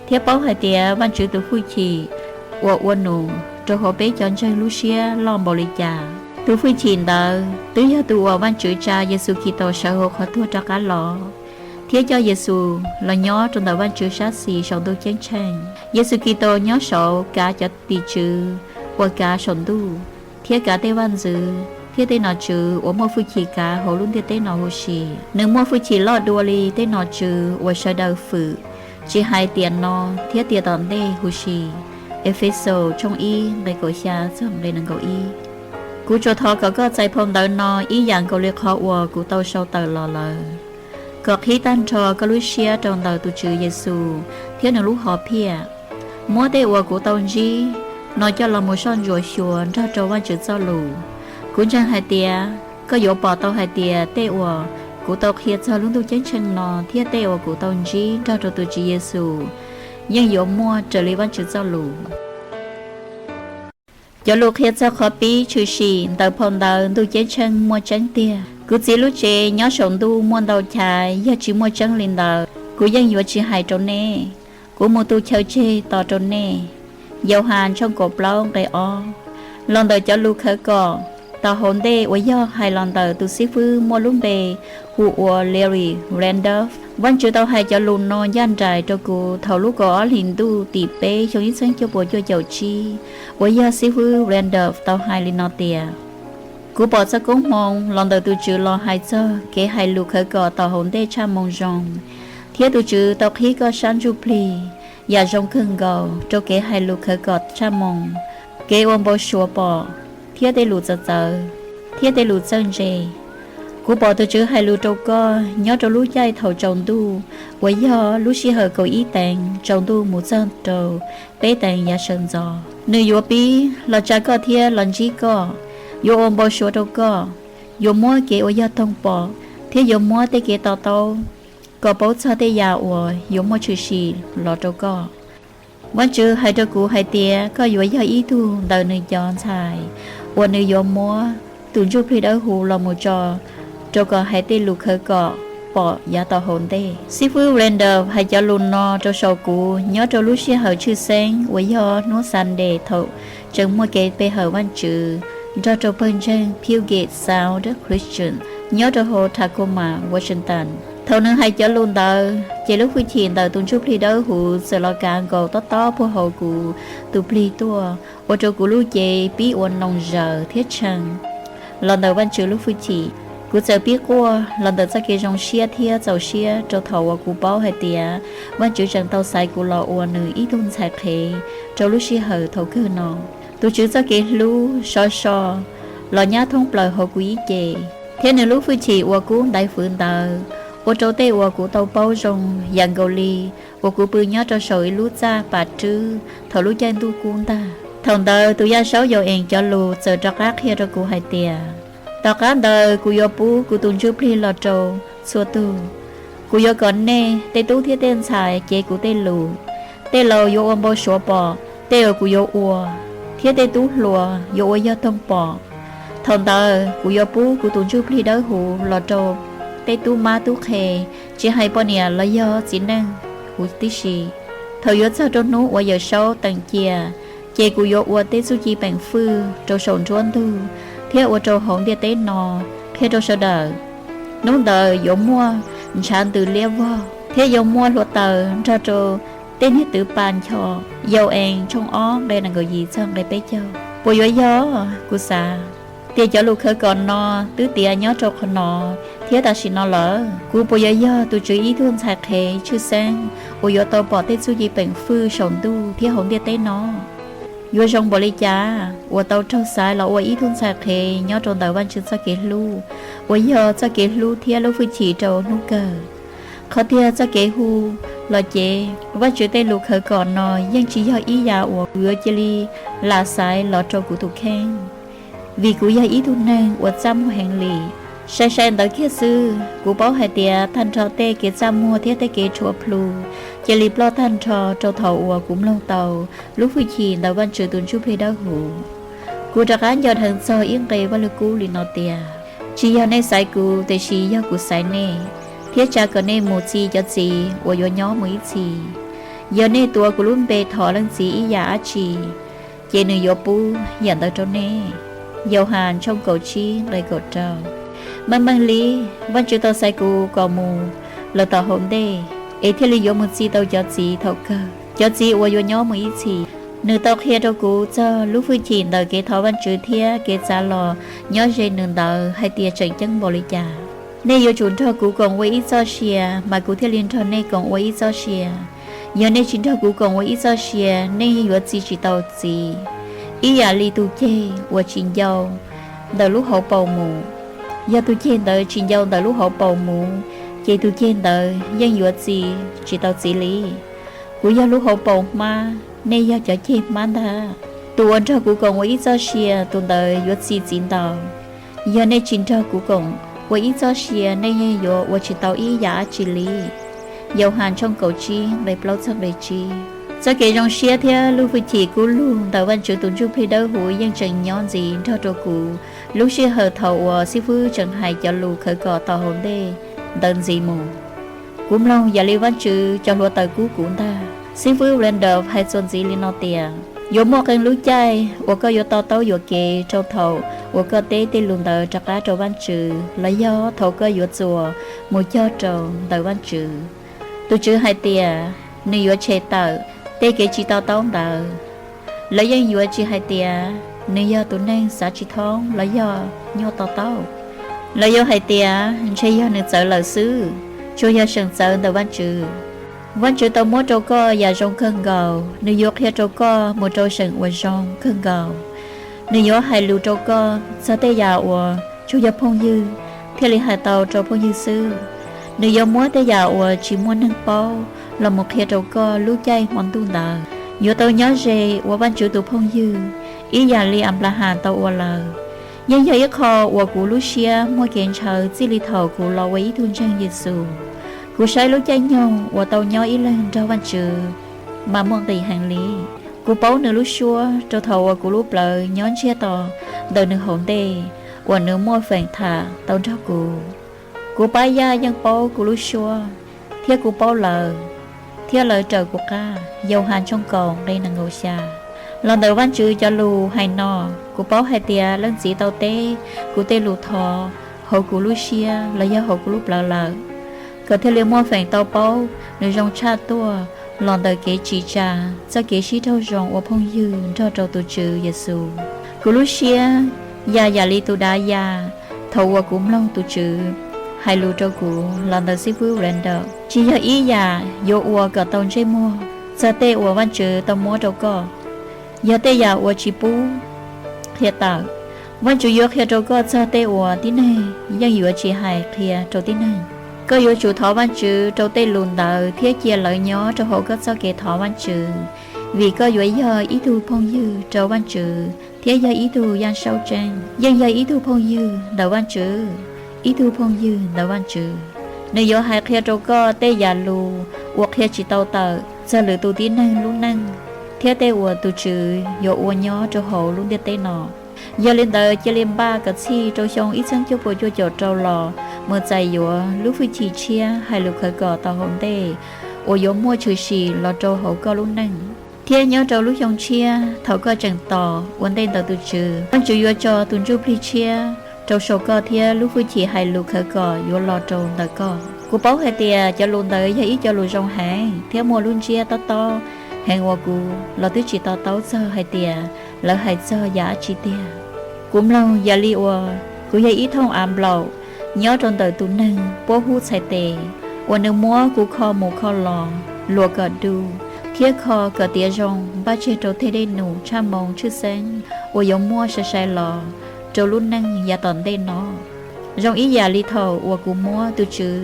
thiab paub hais tias Vajtswv tus hwj chim uas ua num rau hauv peb cov ntseeg lub siab loj npaum li cas. Tus hwj chim ntawd twb yog tus uas Vajtswv tsa Yexus Khetos sawv hauv qhov tuag rov qab los, thiab coj Yexus los nyob rau ntawm Vajtswv sab xis saum ntuj ceeb tsheej. Yexus Khetos nyob saud kav cov tim tswv uas kav saum ntuj, thiab kav tej vaj ntxwv thiab tej nom tswv uas muaj hwj chim kav hauv lub ntiaj teb no huv si. Nws muaj hwj chim loj dua li tej nom tswv uas sawv daws fwm, tsis hais tiam no thiab tiam tom ntej huv si. Efexus tshooj ib nqe kaum xya txog nqe nees nkaum ib. Kuv tsuas thov kom koj txais phau ntawv no ib yam nkaus li qhov uas kuv tau sau tawm los lawm, kom qhib tag nrho koj lub siab rau ntawm tus Tswv Yexus thiab nws lub hom phiaj. Muab tej uas kuv tau ntsib no coj los mus soj ntsuam xyuas nrog rau Vajtswv txoj lus. Kuv ntseeg hais tias koj yuav pom tau hais tias tej uas kuv tau qhia txog lub ntuj ceeb tsheej no thiab tej uas kuv tau ntsib nrog rau tus Tswv Yexus yeej yuav muaj raws li Vajtswv txoj lus. Cov lus qhia txog qhov pib tshwm sim ntawm phau ntawv Ntuj Ceeb Tsheej muaj tseeb tiag. Kuv txiv lub tsev nyob saum ntuj muaj ntau chav, yog tsis muaj tseeb li ntawd kuv yeej yuav tsis hais rau nej. Kuv mus tu chaw tseg tos rau nej. Yauhas tshooj kaum plaub nqe ob. Los ntawm cov lus khawv kom, tau hauv ntej uas yog hais los ntawm tus xib fwb muaj lub npe hu ua Larry Randolph. Vajtswv tau hais cov lus no ncaj nraim rau kuv thaum lub kaum ob hlis ntuj tim peb xyoo ib txhiab cuaj puas cuaj caum tsib, uas yog xib fwb Randolph tau hais li no tias: Kuv pom txoj koob hmoov los ntawm tus Tswv los hais txog kev hais lus khawv kom tau hauv ntej tshaj moo zoo, thiab tus Tswv tau qhib koj sab ntsuj plig yam zoo kawg nkaus rau kev hais lus khawv kom tshaj moo, kev ua npau suav pom, thiab tej lus txawv txawv, thiab tej lus txawj ntse. Kuv pom tus Tswv hais lus rau koj nyob rau lub caij thaum tsaus ntuj, uas yog lub sij hawm kaum ib teev tsaus ntuj mus txog rau peb teev yav sawv ntxov. Nws yuav pib los tsa koj thiab los ntsib koj, yuav ua npau suav rau koj, yuav muab kev uas yog toog pom, thiab yuav muab tej kev to taub kom paub txog tej yam uas yuav muaj tshwm sim los rau koj. Vajtswv hais rau kuv hais tias koj yuav yog ib tug ntawm nws cov ntxhais uas nws yuav muab tus ntsuj plig dawb huv los mus tso rau kom hais tej lus khawv kom pom yav tau hauv ntej. Xib fwb Randolph hais cov lus no rau saum kuv nyob rau lub sij hawm tshwj xeeb uas yog hnub Sunday thaum tseem muaj kev pe hawm Vajtswv nrog rau pawg ntseeg Puget Sound Christian nyob rau hauv Tacoma, Washington. Thaum nws hais cov lus ntawd ces lub hwj chim ntawm tus ntsuj plig dawb huv txawm los kav nkaus tob tob puag hauv kuv tus plig tuaj, ua rau kuv lub cev pib ua noog zaws thiab tshee los ntawm Vajtswv lub hwj chim. Kuv txawm pib quaj los ntawm txoj kev zoo siab thiab txaus siab rau thaum uas kuv paub hais tias Vajtswv tseem tau xaiv kuv los ua nws ib tug ntxhais qhev rau lub sij hawm thaum kawg no. Tus Tswv txoj kev hlub sov so los nyab thoob plaws hauv kuv ib ce, thiab nws lub hwj chim uas kub ntaiv fwv ntawd ua rau tej uas kuv tau paub zoo yam nkaus li uas kuv pw nyob rau saum ib lub txaj pas rwb thaum lub caij ntuj kub ntag. Thaum ntawd tus yaj saub Yau Ees cov lus txawm rov qab qhia rau kuv hais tias: Tom qab ntawd kuv yuav pub kuv tus ntsuj plig los rau txhua tus. Kuv yuav kom nej tej tub thiab tej ntxhais cev kuv tej lus. Tej laus yuav ua npau suav pom tej uas kuv yuav ua, thiab tej tub hluas yuav ua yog toog pom. Thaum ntawd kuv yuav pub kuv tus ntsuj plig dawb huv los rau tej tub mab tub qhe, tsis hais poj niam los yog txiv neej huv tib si. Thaum yuav txog rau hnub uas yawm saub teem cia, ces kuv yuav ua tej txuj ci peem fwj rau saum nruab ntug thiab ua rau hauv ntiaj teb no qhia rau sawv daws. Hnub ntawd yuav muaj ntshav ntws liab vog thiab yuav muaj hluav taws nrog rau tej niag twv pa ncho. Yau Ees tshooj ob nqe nees nkaum yim txog nqe peb caug. Puas yuav yog? Kuv xav tias cov lus khawv kom no twb tiav nyob rau qhov no thiab tam sim no lawm. Kuv puas yuav yog tus Tswv ib tug ntxhais qhev tshwj xeeb uas yuav tau pom tej txuj ci peem fwj saum ntuj thiab hauv ntiaj teb no? Yuav zoo npaum li cas uas tau raug xaiv los ua ib tug ntxhais qhev nyob rau ntawm Vajtswv txoj kev hlub, uas yog txoj kev hlub thiab lub hwj chim rau hnub kawg? Qhov tiag txoj kev hu los cev Vajtswv tej lus khawv kom no yeej tsis yog ib yam uas kuv yuav cia li lam xaiv los rau kuv tus kheej, vim kuv yog ib tug neeg uas txaj muag heev li. Sai sai ntawd kiag xwb, kuv paub hais tias tag nrho tej kev txaj muag thiab tej kev tshuav plhu cia li ploj tag nrho rau thaum uas kuv mloog tau lub hwj chim ntawm Vajtswv tus Ntsuj Plig Dawb Huv. Kuv rov qab nco dheev txog ib nqe Vaj Lug Kub li no tias: Tsis yog nej xaiv kuv, tiam sis yog kuv xaiv nej, thiab tsa kom nej mus txi cov txiv uas yuav nyob mus ib txhis. Yog nej tuav kuv lub npe thov leej txiv ib yam dab tsi, ces nws yuav pub yam ntawd rau nej. Yauhas tshooj kaum tsib nqe kaum rau. Meej meej li, Vajtswv tau xaiv kuv kom mus lawm tom hauv ntej, es thiaj li yuav mus txi tau cov txiv thaum kawg, cov txiv uas yuav nyob mus ib txhis. Nws tau qhia rau kuv txog lub hwj chim ntawm kev thov Vajtswv thiab kev txav los nyob ze nws ntawd hais tias tseem ceeb npaum li cas. Nej yuav tsum nrog kuv koom ua ib txoj sia, mas kuv thiaj li nrog nej koom ua ib txoj sia. Yog nej tsis nrog kuv koom ua ib txoj sia, nej yeej yuav txi tsis tau txiv, ib yam li tus ceg uas tsis ncau ntawm lub hauv paus mus. Yog tus ceg ntawd tsis ncau ntawm lub hauv paus mus, ces tus ceg ntawd yeej yuav txi tsis tau txiv li. Kuv yog lub hauv paus hmab, nej yog cov ceg hmab ntag. Tus uas nrog kuv koom ua ib txoj sia, tus ntawd yuav txi txiv ntau. Yog nej tsis nrog kuv koom ua ib txoj sia, nej yeej yuav ua tsis tau ib yam dab tsi li. Yauhas tshooj kaum tsib nqe plaub txog nqe tsib. Txoj kev zoo siab thiab lub hwj chim kub lug ntawm Vajtswv tus Ntsuj Plig Dawb Huv yeej tseem nyob ntxiv nrog rau kuv lub sij hawm thaum uas xib fwb tseem hais cov lus khawv kom tau hauv ntej ntawd ntxiv mus. Kuv mloog yam li Vajtswv cov hluav taws kub kuv ntag. Xib fwb Randolph hais txuas ntxiv li no tias: Yuav muaj qee lub caij uas koj yuav to taub yuam kev rau thaum uas koj teb tej lus ntawd rov qab rau Vajtswv los yog thaum koj yuav txuas mus cog rau ntawm Vajtswv. Tus Tswv hais tias nws yuav tshem tawm tej kev tsis to taub ntawd. Lawv yeej yuav tsis hais tias nws yog tus neeg xav tsis thoob los yog nyuaj to taub. Lawv yuav hais tias ntshe yog nws txawv lawm xwb, tsuas yog seem txawv ntawm Vajtswv. Vajtswv tau muab rau koj yam zoo kawg nkaus, nws yuav qhia rau koj mus rau seem uas zoo kawg nkaus. Nws yuav hais lus rau koj txog tej yam uas tsuas yog phooj ywg thiaj li hais tau rau phooj ywg xwb. Nws yuav muab tej yam uas tsis muaj neeg paub los mus qhia rau koj lub caij hmo ntuj ntawd. Yuav tau nyob ze ua Vajtswv tus phooj ywg ib yam li Anplahas tau ua lawm. Yeej yog ib qho uas kuv lub siab muaj kev ntshaw txij li thaum kuv los ua ib tug ntseeg Yexus. Kuv saib lub caij nyoog uas tau nyob ib leeg nrog Vajtswv mas muaj nqis heev li. Kuv paub nws lub suab rau thaum uas kuv lub plawv nyob ntsiag to ntawm nws hauv ntej uas nws muaj feem tham tau nrog kuv. Kuv pab yaj yeej paub kuv lub suab, thiab kuv paub lawv, thiab lawv raws kuv qab. Yauhas tshooj kaum nqe nees nkaum xya. Los ntawm Vajtswv cov lus hais no, kuv paub hais tias leej txiv tau teb kuv tej lus thov hauv kuv lub siab los yog hauv kuv lub plawv lawm, kom thiaj li muaj feem tau paub nws zoo tshaj tuaj los ntawm kev tsim tsa txoj kev sib raug zoo ua phooj ywg nrog rau tus Tswv Yexus. Kuv lub siab ya yam li tus dav ya thaum uas kuv mloog tus Tswv hais lus rau kuv los ntawm xib fwb Randall. Tsis yog ib yam yuav ua kom tau ntsej muag txog tej uas Vajtswv tau muab rau koj. Yog tej yam uas tsis pub qhia tawm, Vajtswv yuav qhia rau koj txog tej uas tib neeg yeej yuav tsis hais qhia rau tib neeg. Koj yuav tsum thov Vajtswv rau tej lus ntawd thiab cia lawv nyob rau hauv koj txoj kev thov Vajtswv, vim koj yuav yog ib tug phooj ywg rau Vajtswv thiab yog ib tug yaj saub tseeb. Yeej yog ib tug phooj ywg ntawm Vajtswv, ib tug phooj ywg ntawm Vajtswv. Nws yuav hais qhia rau koj tej yam lus uas qhia tsis tau tawm txog lwm tus tib neeg lub neej thiab tej uas tus Tswv yuav ua nyob rau hauv lub ntiaj teb no. Yog li ntawd, cia li npaj kom txhij rau xyoo ib txhiab cuaj puas cuaj caum rau los mus txais yuav lub hwj chim tshiab hais lus khawv kom tau hauv ntej uas yuav muaj tshwm sim los rau hauv koj lub neej, thiab nyob rau lub xyoo tshiab thaum koj tseem tos ua ntej ntawm tus Tswv, Vajtswv yuav tso tus ntsuj plig tshiab rau saum koj thiab lub hwj chim hais lus khawv kom yuav los rau ntawm koj. Kuv paub hais tias cov lus ntawd yog ib co lus zoo heev thiab muaj lub ntsiab tob tob heev uas kuv los twb tsis to taub txog hais tias lawv hais txog yam dab tsi tiag. Kuv mloog yam li uas kuv yog ib thooj av nplaum nyob rau ntawm tus neeg puab hub txhais tes, uas nws muab kuv kho mus kho los, luam kom du, thiab kho kom tiav zoo npaj tseg rau tej dej num tshaj moo tshwj xeeb uas yuav muaj sai sai los rau lub neej yav tom ntej no. Zoo ib yam li thaum uas kuv muab tus Tswv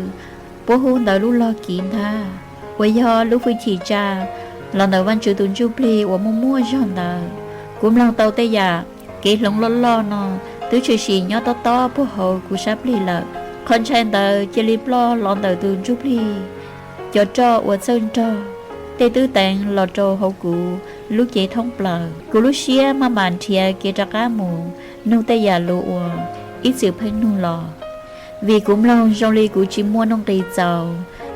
puab hub ntawd lub log kiv ntag, uas yog lub hwj chim tsa los ntawm Vajtswv tus ntsuj plig uas muaj muaj zog ntawd. Kuv mloog tau tej yam kev hloov loj loj no twb tshwm sim nyob tob tob puag hauv kuv sab plig lawm. Qhov ntshai ntawd cia li ploj los ntawm tus ntsuj plig cov roj uas txawj nrog tej twb teev los rau hauv kuv lub cev thoob plaws. Kuv lub siab maj mam nrhiav kev rov qab mus nug tej yam lus uas ib txwm pheej nug los, vim kuv mloog zoo li kuv tsis muaj nuj nqis txaus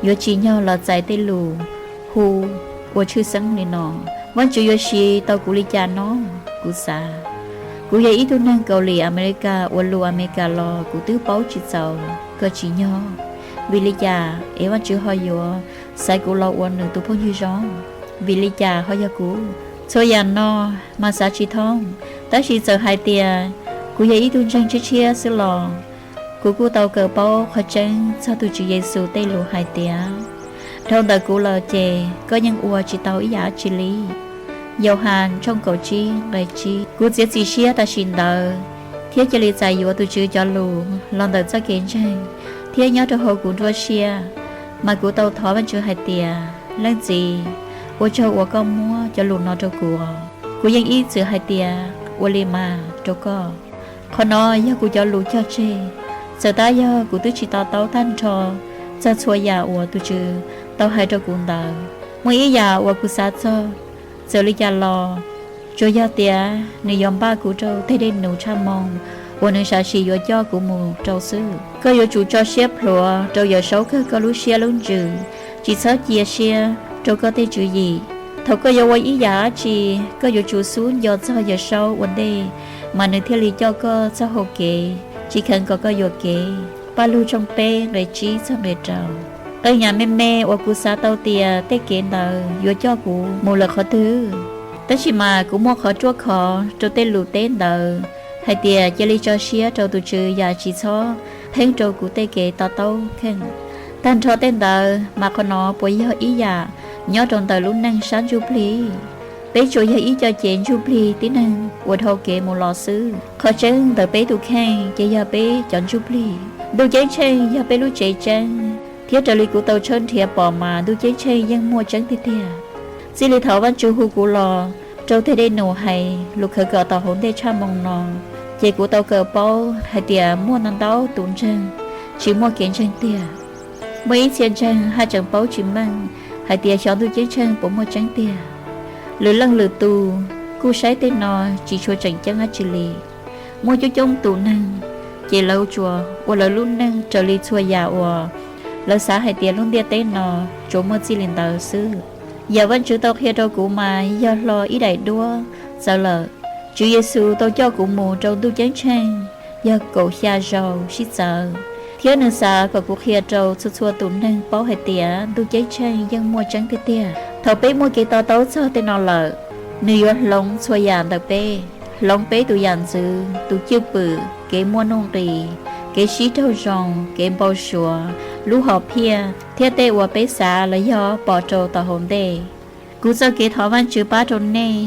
yuav tsim nyog los txais tej lus hu uas tshwj xeeb li no. Vajtswv yuav siv tau kuv li cas no? Kuv xav, kuv yog ib tug neeg Kaus Lim Amelikas uas lus Amelikas los kuv twb paub tsis txaus kom tsim nyog. Vim li cas es Vajtswv ho yuav xaiv kuv los ua nws tus phooj ywg zoo? Vim li cas ho yog kuv? Txhua yam no mas xav tsis thoob, tab sis txawm hais tias kuv yog ib tug ntseeg tshiab tshiab xwb los kuv kuj tau kawm paub qhov tseeb txog tus Tswv Yexus tej lus hais tias, dhau ntawm kuv lawm ces koj yeej ua tsis tau ib yam dab tsi li. Yauhas tshooj kaum tsib nqe tsib. Kuv txiav txim siab tam sim ntawd thiab cia li txais yuav tus Tswv cov lus los ntawm txoj kev ntseeg, thiab nyob rau hauv kuv nruab siab, mas kuv tau thov Vajtswv hais tias, Leej Txiv, ua tsaug uas koj muab cov lus no rau kuv. Kuv yeej ib txwm hais tias, Ua li mas, rau koj. Qhov no yog kuv cov lus cog tseg, txawm tab yog kuv twb tsis to taub tag nrho txog txhua yam uas tus Tswv tau hais rau kuv ntawd. Muaj ib yam uas kuv xav txog, txawm li cas los tsuas yog tias nws yuav npaj kuv rau tej dej num tshaj moo uas nws sam sim yuav coj kuv mus rau xwb. Koj yuav tsum tso siab plhuav rau Yawmsaub kawg koj lub siab lub ntsws, tsis txhob cia siab rau koj tej tswv yim. Thaum koj yuav ua ib yam dab tsi, koj yuav tsum xub nco txog Yawm Saub ua ntej, mas nws thiaj li coj koj txoj hau kev, tsis kheev kom koj yuam kev. Paj Lug tshooj peb nqe tsib txog nqe rau. Qee yam me me uas kuv xav tau tias tej kev ntawd yuav coj kuv mus lawm qhov twg, tab sis mas kuv muaj qhov ruaj khov rau tej lus teb ntawd hais tias cia li tso siab rau tus Tswv yam tsis txhob pheej rau kuv tej kev to taub kheej. Tag nrho tej ntawd mas qhov no puas yog ib yam nyob rau ntawm lub neej sab ntsuj plig? Peb tsuas yog ib co cev ntsuj plig tib neeg uas dhau kev mus los xwb. Qhov tseeb ntawm peb tus kheej ces yog peb cov ntsuj plig. Ntuj Ceeb Tsheej yog peb lub tsev tseeb, thiab raws li kuv tau tshawb nrhiav pom mas Ntuj Ceeb Tsheej yeej muaj tseeb tiag tiag. Txij li thaum Vajtswv hu kuv los rau teg dej num hais lus khawv kawm tom hauv ntej tshaj moo no, ces kuv tau kawm paub hais tias muaj ntau ntau tus ntseeg tsis muaj kev ntseeg tiag. Muaj ib txhia ntseeg haj tseem paub tsis meej hais tias xyov Ntuj Ceeb Tsheej puas muaj tseeb tiag. Lwm leej lwm tus kuj saib tej no tsis tshua tseem ceeb dab tsi li. Muaj coob coob tus neeg, ces lawv tsuas ua lawv lub neej raws li txhua yam uas lawv xav hais tias lub ntiaj teb no tsuas muaj txij li ntawd xwb. Yam Vajtswv tau qhia rau kuv mas yog hlo ib daim duab txawv lawm. Tswv Yexus tau coj kuv mus rau Ntuj Ceeb Tsheej yog kaum xya zaus sib txawv, thiab nws xav kom kuv qhia rau txhua txhua tus neeg paub hais tias Ntuj Ceeb Tsheej yeej muaj tseeb tiag tiag. Thaum peb muaj kev to taub txog tej no lawm, nws yuav hloov txhua yam ntawm peb, hloov peb tus yam ntxwv, tus cwj pwm, kev muaj nuj nqis, kev sib raug zoo, kev npau suav, lub hom phiaj, thiab tej uas peb xav los yog pom rau tom hauv ntej. Kuv txoj kev thov Vajtswv pab rau nej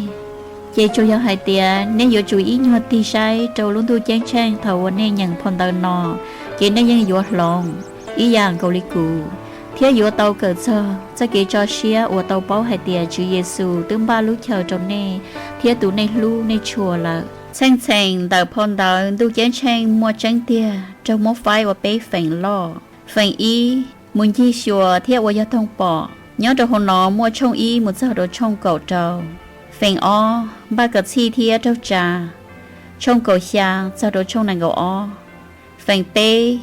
ces tsuas yog hais tias nej yuav tsum ib nyuag tig saib rau lub Ntuj Ceeb Tsheej thaum uas nej nyeem phau ntawv no, ces nej yeej yuav hloov ib yam nkaus li kuv, thiab yuav tau kawm txog txoj kev tso siab uas tau paub hais tias Tswv Yexus twb npaj lub chaw rau nej thiab tu nej hlub nej tshua lawm. Txheej txheem ntawm phau ntawv Ntuj Ceeb Tsheej muaj tseeb tiag raug muab faib ua peb feem loj. Feem ib, mus ncig xyuas thiab ua yog toog pom. Nyob rau hauv no muaj tshooj ib mus txog rau tshooj kaum rau. Feem ob, npaj kom txhij thiab raug tsa, tshooj kaum xya txog rau tshooj nees nkaum ob. Feem peb,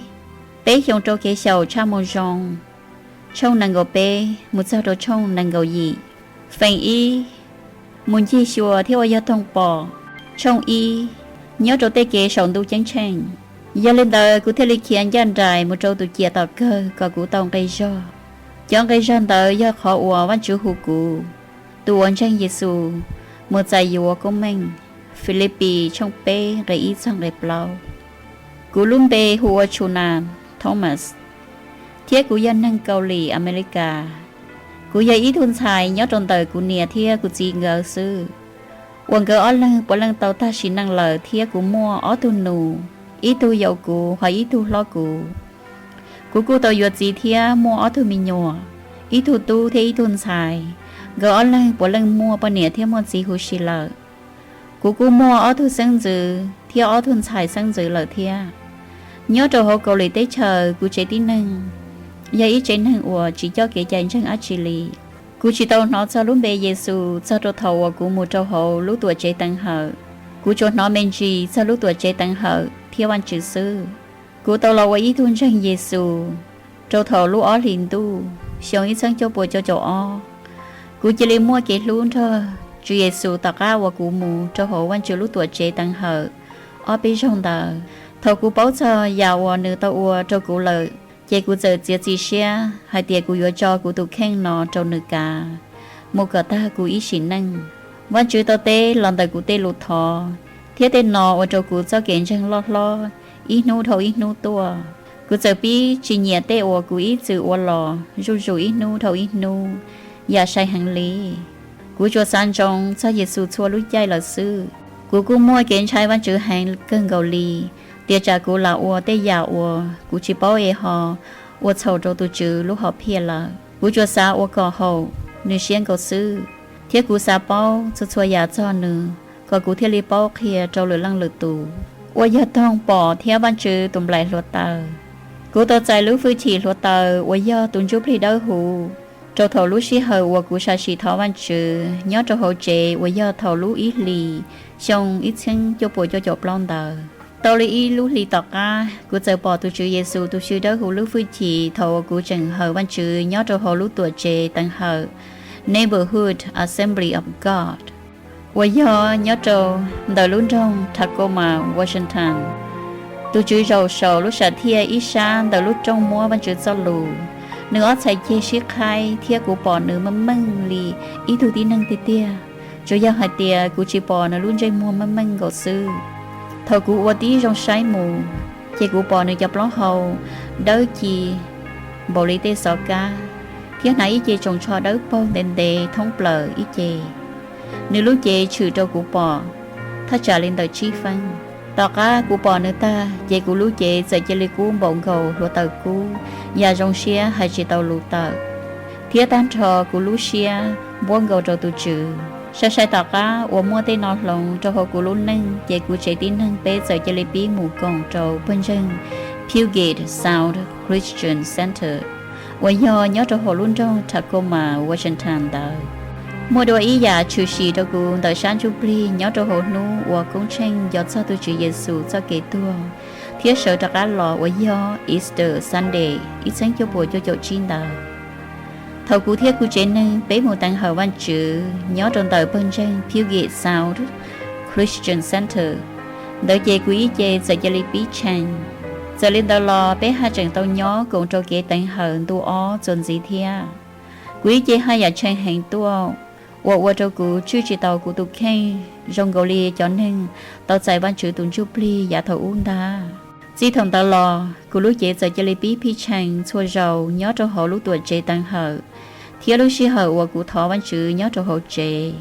peb xyoo rau kev xyaum tshaj moo zoo, tshooj nees nkaum peb mus txog rau tshooj nees nkaum yim. Feem ib, mus ncig xyuas thiab ua yog toog pom, tshooj ib, nyob rau tej kev saum Ntuj Ceeb Tsheej. Yog li ntawd kuv thiaj li khiav ncaj nraim mus rau tus ciam tom kawg kom kuv tau nqi zog. Cov nqi zog ntawd yog qhov uas Vajtswv hu kuv, tus uas ntseeg Yexus, mus txais yuav koob meej. Filipis tshooj peb nqe ib txog nqe plaub. Kuv lub npe hu ua Tshu Nas Thomas, thiab kuv yog neeg Kaus Lim Amelikas. Kuv yog ib tug ntxhais nyob rau ntawm kuv niam thiab kuv txiv nkawd xwb, uas nkawd ob leeg puav leej tau tag sim neej lawm thiab kuv muaj ob tug nus, ib tug yau kuv ho ib tug hlob kuv. Kuv kuj tau yuav txiv thiab muaj ob tug me nyuam, ib tug tub thiab ib tug ntxhais. Nkawd ob leeg puav leej muaj poj niam thiab muaj txiv huv si lawm. Kuv kuj muaj ob tug xeeb ntxwv thiab ob tug ntxhais xeeb ntxwv lawm thiab. Nyob rau hauv Kaus Lim teb chaws kuv tsev tib neeg yog ib tsev neeg uas tsis coj kev cai ntseeg dab tsi li. Kuv tsis tau hnov txog lub npe Yexus txog rau thaum uas kuv mus rau hauv lub tuam tsev teev hawm. Kuv tsuas hnov me ntsis txog lub tuam tsev teev hawm thiab Vajtswv xwb. Kuv tau los ua ib tug ntseeg Yexus rau thaum lub ob hlis ntuj xyoo ib txhiab cuaj puas cuaj caum ob. Kuv cia li muaj kev hlub nrog Tswv Yexus tom qab uas kuv mus rau hauv Vajtswv lub tuam tsev teev hawm ob peb zaug ntawd. Thaum kuv paub txog yam uas nws tau ua rau kuv lawm, ces kuv txawm txiav txim siab hais tias kuv yuav tso kuv tus kheej no rau nws kav mus kom tag kuv ib sim neej. Vajtswv tau teb los ntawm kuv tej lus thov, thiab tej no ua rau kuv txoj kev ntseeg loj hlob ib hnub dhau ib hnub tuaj. Kuv txawm pib tsis nyiam tej uas kuv ib txwm ua los zuj zus ib hnub dhau ib hnub yam sai heev li. Kuv tsuas xav ntsoov txog Yexus txhua lub caij lawm xwb. Kuv kuj muaj kev ntshai Vajtswv heev kawg nkaus li, tias tsam kuv lam ua tej yam uas kuv tsis paub es ho ua txhaum rau tus Tswv lub hom phiaj lawm. Kuv tsuas xav ua kom haum nws siab nkaus xwb, thiab kuv xav paub txhua txhua yam txog nws kom kuv thiaj li paub qhia rau lwm leej lwm tus. Ua yog toog pom thiab Vajtswv tus nplaim hluav taws. Kuv tau txais lub hwj chim hluav taws uas yog tus Ntsuj Plig Dawb Huv rau thaum lub sij hawm uas kuv sam sim thov Vajtswv nyob rau hauv tsev uas yog thaum lub ib hlis xyoo ib txhiab cuaj puas cuaj caum plaub ntawd. Tau li ib lub hlis tom qab, kuv txawm pom tus Tswv Yexus tus Tswv Dawb Huv lub hwj chim thaum uas kuv tseem hawm Vajtswv nyob rau hauv lub tuam tsev teev hawm Neighborhood Assembly of God, uas yog nyob rau ntawm lub nroog Tacoma, Washington. Tus tswv zaum saum lub sam thiaj ib sab ntawm lub rooj muab Vajtswv txoj lus. Nws ob txhais ceg sib qhaib thiab kuv pom nws meej meej li ib tug tib neeg tiag tiag, tsuas yog hais tias kuv tsis pom nws lub ntsej muag meej meej nkaus xwb. Thaum kuv ua tib zoo saib mus, ces kuv pom nws cov plaub hau dawb ci npaum li tej xov kab, thiab hnav ib ce tsoos tsho dawb paug ntev ntev thoob plaws ib ce. Nws lub cev tshwm rau kuv pom thaj tsam li ntawm tsib feeb. Tom qab kuv pom nws tag, ces kuv lub cev txawm cia li kub npaum nkaus hluav taws kub, yam zoo siab hais tsis tau lus tawm, thiab tag nrho kuv lub siab npuab nkaus rau tus Tswv. Sai sai tom qab uas muaj tej no hloov rau hauv kuv lub neej, ces kuv tsev tib neeg peb txawm cia li pib mus koom rau pawg ntseeg Puget Sound Christian Center, uas yog nyob rau hauv lub nroog Tacoma, Washington ntawd. Muaj dua ib yam tshwm sim rau kuv ntawm sab ntsuj plig nyob rau hauv hnub uas koob tsheej nco txog tus Tswv Yexus txoj kev tuag thiab sawv rov qab los uas yog Easter Sunday ib txhiab cuaj puas cuaj caum tsib ntawd. Thaum kuv thiab kuv tsev neeg peb mus teev hawm Vajtswv nyob rau ntawm pawg ntseeg Puget Sound Christian Center ntawd, ces kuv ib ce txawm cia li pib tshee. Txawm li ntawd los peb haj tseem tau nyob koom rau kev teev hawm ntu ob txuas ntxiv thiab. Kuv ib ce haj yam tshee heev tuaj, uas ua rau kuv tswj tsis tau kuv tus kheej zoo nkaus li cov neeg tau txais Vajtswv tus ntsuj plig yav thaum ub ntag. Txij thaum ntawd los, kuv lub cev txawm cia li pib phij tshee txhua zaus nyob rau hauv lub tuam tsev teev hawm, thiab lub sij hawm uas kuv thov Vajtswv nyob rau hauv tsev.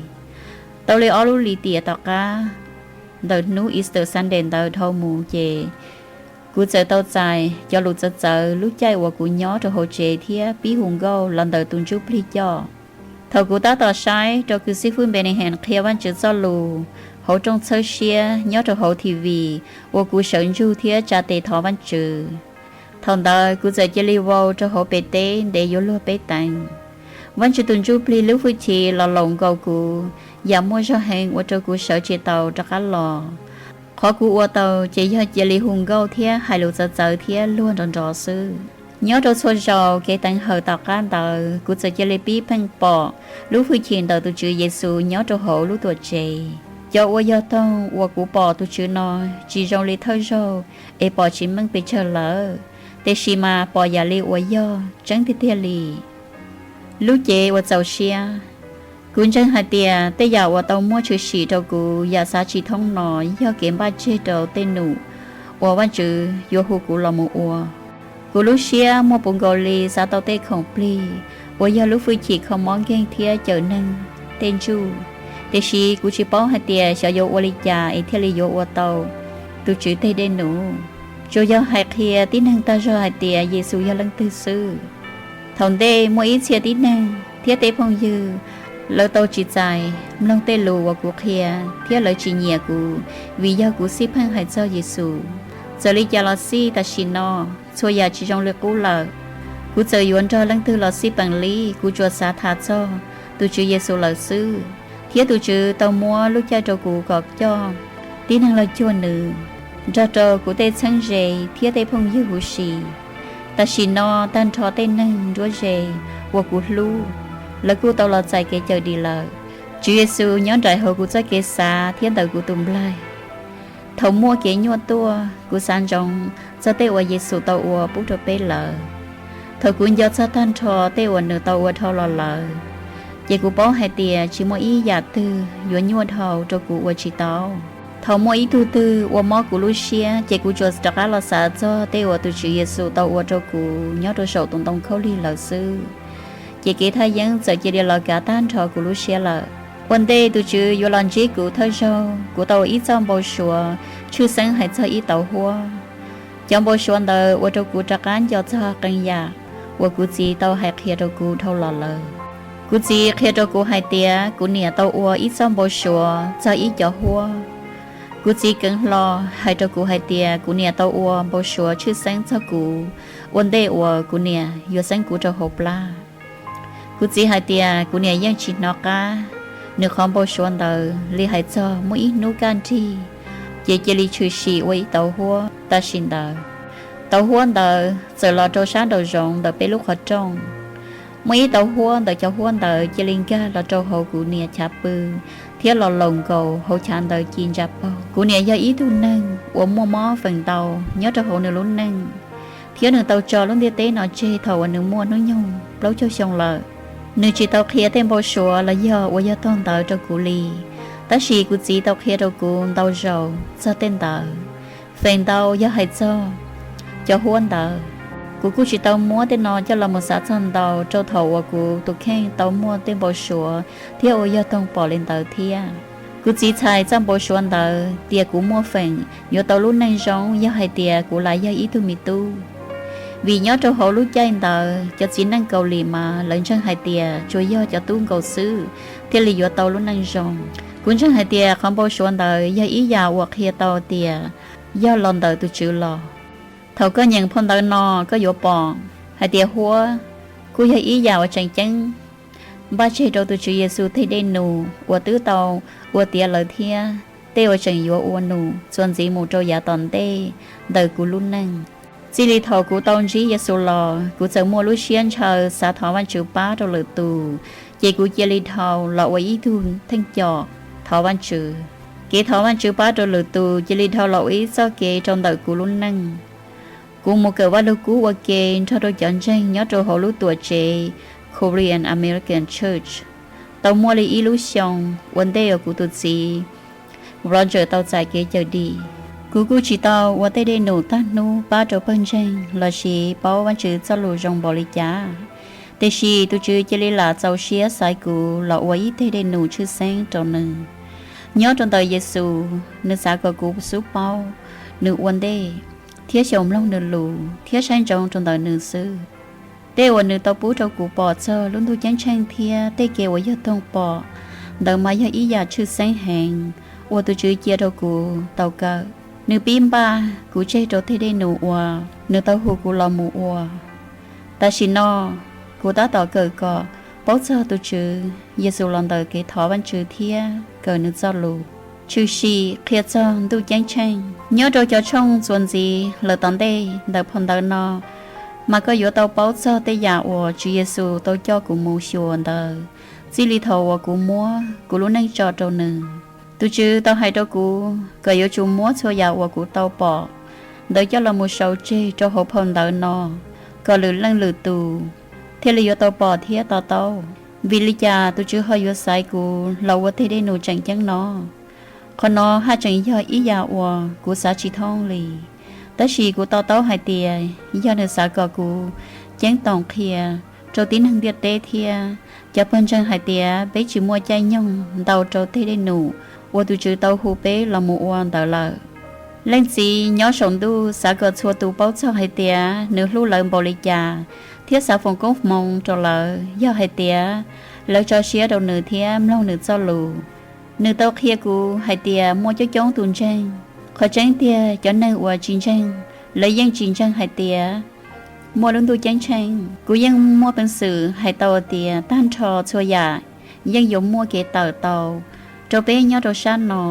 Tau li ob lub lim tiam tom qab ntawm hnub Easter Sunday ntawd dhau mus, ces kuv txawm tau txais cov lus txawv txawv lub caij uas kuv nyob rau hauv tsev thiab pib hu nkauj los ntawm tus ntsuj plig coj. Thaum kuv tab tom saib rau kws xib fwb Benny Hinn qhia Vajtswv txoj lus hauv rooj txhawb siab nyob rau hauv T V uas kuv sawv ntsug thiab tsa tes thov Vajtswv, thaum ntawd kuv txawm cia li vau rau hauv pem teb ntev yuav luag peb teev. Vajtswv tus ntsuj plig lub hwj chim los laum nkaus kuv, yam muaj zog heev ua rau kuv sawv tsis tau rov qab los. Qhov kuv ua tau ces yog cia li hu nkauj thiab hais lus txawv txawv thiab luag nrov nrov xwb. Nyob rau txhua zaus kev teev hawm tom qab ntawd, kuv txawm cia li pib pheej pom lub hwj chim ntawm tus Tswv Yexus nyob rau hauv lub tuam tsev. Cov ua yog toog uas kuv pom tus Tswv no tsis zoo li thawj zaug es pom tsis meej pes tsawg lawm, tiam sis mas pom yam li uas yog tseeb tiag tiag li. Lub cev uas txaus siab. Kuv ntseeg hais tias tej yam uas tau muaj tshwm sim rau kuv yam xav tsis thoob no yog kev npaj tseg rau tej num uas Vajtswv yuav hu kuv los mus ua. Kuv lub siab muaj puv nkaus li xav tau tej khoom plig uas yog lub hwj chim kho mob nkeeg thiab cawm neeg tej ntsuj, tiam sis kuv tsis paub hais tias xyov yuav ua li cas es thiaj li yuav ua tau tus Tswv tej dej num. Tsuas yog hais qhia tib neeg tag zog hais tias Yexus yog leej twg xwb. Thaum ntej muaj ib txhia tib neeg thiab tej phooj ywg, lawv tau tsis txais mloog tej lus uas kuv qhia, thiab lawv tsis nyiam kuv vim yog kuv xij pheej hais txog Yexus. Txawm li cas los xij, tam sim no txhua yam tsis zoo li qub lawm. Kuv txawm yuav nrog leej twg los xij peem li, kuv tsuas xav tham txog tus Tswv Yexus lawm xwb, thiab tus Tswv tau muab lub caij rau kuv kom coj tib neeg los cuag Nws, nrog rau kuv tej txheeb ze thiab tej phooj ywg huv si. Tam sim no tag nrho tej neeg nruab ze uas kuv hlub, lawv kuj tau los txais kev cawm dim lawm. Tswv Yexus nyob nraim hauv kuv txoj kev xav thiab ntawm kuv tus nplaig. Thaum muaj kev nyuaj tuaj, kuv xav ntsoov txog tej uas Yexus tau ua pub rau peb lawm. Thaum kuv nco txog tag nrho tej uas Nws tau ua dhau los lawm, ces kuv paub hais tias tsis muaj ib yam twg yuav nyuaj dhau rau kuv ua tsis tau. Thaum muaj ib tug twg ua mob kuv lub siab, ces kuv tsuas rov qab los xav txog tej uas tus Tswv Yexus tau ua rau kuv nyob rau saum tus ntoo khaub lig lawm xwb, ces kev thaj yeeb txawm cia li los kav tag nrho kuv lub siab lawm. Ua ntej tus Tswv yuav los ntsib kuv thawj zaug, kuv tau ua ib txoj npau suav tshwj xeeb hais txog ib tauv huab. Cov npau suav ntawd ua rau kuv rov qab nco txog qee yam uas kuv txiv tau hais qhia rau kuv dhau los lawm. Kuv txiv qhia rau kuv hais tias kuv niam tau ua ib txoj npau suav txog ib cov huab. Kuv txiv keev hlo hais rau kuv hais tias kuv niam tau ua npau suav tshwj xeeb txog kuv ua ntej uas kuv niam yuav xeeb kuv rau hauv plab. Kuv txiv hais tias kuv niam yeej tsis hnov qab nws qhov npau suav ntawd li hais txog muaj ib hnub kaj nrig, ces cia li tshwm sim ua ib tauv huab tam sim ntawd. Tauv huab ntawd txawm los rau sab nraum zoov ntawm peb lub qhov rooj. Muaj ib tauv huab ntawm cov huab ntawd cia li nkag los rau hauv kuv niam chav pw thiab los laus nkaus hauv chav ntawd ci ntsa paug. Kuv niam yog ib tug neeg uas muaj mob feem ntau nyob rau hauv nws lub neej, thiab nws tau tso lub ntiaj teb no tseg thaum uas nws muaj hnub nyoog plaub caug xyoo lawm. Nws tsis tau qhia tej npau suav los yog uas yog tog ntawd rau kuv li, tab sis kuv txiv tau qhia rau kuv ntau zaus txog tej ntawd, feem ntau yog hais txog cov huab ntawd. Kuv kuj tsis tau muab tej no coj los mus xav txog ntau rau thaum uas kuv tus kheej tau muaj tej npau suav thiab uas yog toog pom li ntawd thiab. Kuv txiv txhais txoj npau suav ntawd tias kuv muaj feem yuav tau lub neej zoo yog hais tias kuv lam yog ib tug me tub, vim nyob rau hauv lub caij ntawd cov txiv neej Kaus Lim mas lawv ntseeg hais tias tsuas yog cov tub nkaus xwb thiaj li yuav tau lub neej zoo. Kuv ntseeg hais tias qhov npau suav ntawd yog ib yam uas qhia tau tias yog los ntawm tus Tswv los. Thaum koj nyeem phau ntawv no, koj yuav pom hais tias huab kuj yog ib yam uas tseem ceeb npaj tseg rau tus Tswv Yexus tej dej num uas twb tau ua tiav lawm thiab tej uas tseem yuav ua num txuas ntxiv mus rau yav tom ntej ntawm kuv lub neej. Txij li thaum kuv tau ntsib Yexus los, kuv txawm muaj lub siab ntshaw xav thov Vajtswv pab rau lwm tus, ces kuv cia li dhau los ua ib tug theej com thov Vajtswv. Kev thov Vajtswv pab rau lwm tus cia li dhau los ua ib txoj kev rau ntawm kuv lub neej. Kuv mus kawm Vajluskub ua ke nrog rau cov ntseeg nyob rau hauv lub tuam tsev Korean American Church tau muaj li ib lub xyoo ua ntej uas kuv tus txiv Roger tau txais kev cawm dim. Kuv kuj tsis tau ua tej dej num tag hnub pab rau pawg ntseeg lossis paub Vajtswv txoj lus zoo npaum li cas, tiam sis tus Tswv cia li lam txaus siab xaiv kuv los ua ib teg dej num tshwj xeeb rau Nws. Nyob rau ntawm Yexus, Nws xav kom kuv xub paub Nws ua ntej thiab xyaum mloog Nws lus thiab saib ntsoov rau ntawm Nws xwb. Tej uas Nws tau pub rau kuv pom txog lub ntuj ceeb tsheej thiab tej kev uas yog toog pom ntawd mas yog ib yam tshwj xeeb heev uas tus Tswv cia rau kuv tau kawm. Nws pib npaj kuv tseg rau teg dej num uas Nws tau hu kuv los mus ua. Tam sim no, kuv tab tom kawm kom paub txog tus Tswv Yexus los ntawm kev thov Vajtswv thiab kawm Nws Txojlus, tshwm sim qhia txog ntuj ceeb tsheej. Nyob rau cov tshooj txuas ntxiv lawm tom ntej ntawm phau ntawv no, mas koj yuav tau paub txog tej yam uas Tswv Yexus tau coj kuv mus xyuas ntawd txij li thaum uas kuv muab kuv lub neej tso rau Nws. Tus Tswv tau hais rau kuv kom yuav tsum muab txhua yam uas kuv tau pom ntawd coj los mus sau tseg rau hauv phau ntawv no, kom lwm leej lwm tus thiaj li yuav tau pom thiab to taub. Vim li cas tus Tswv ho yuav xaiv kuv los ua teg dej num tseem ceeb no? Qhov no haj tseem yog ib yam uas kuv xav tsis thoob li, tab sis kuv to taub hais tias yog Nws xav kom kuv ceeb toom qhia rau tib neeg ntiaj teb thiab cov pawg ntseeg hais tias peb tsis muaj caij nyoog ntau rau teg dej num uas tus Tswv tau hu peb los mus ua ntawd lawm. Leej Txiv nyob saum ntuj xav kom txhua tus paub txog hais tias Nws hlub lawv npaum li cas thiab xav foom koob hmoov rau lawv yog hais tias lawv tso siab rau Nws thiab mloog Nws Txojlus. Nws tau qhia kuv hais tias muaj coob coob tus ntseeg. Qhov tseeb tiag, cov neeg uas tsis ntseeg, lawv yeej tsis ntseeg hais tias muaj lub ntuj ceeb tsheej. Kuv yeej muaj peev xwm hais tau tias tag nrho txhua yam yeej yuav muaj kev tawm tau rau peb nyob rau sab no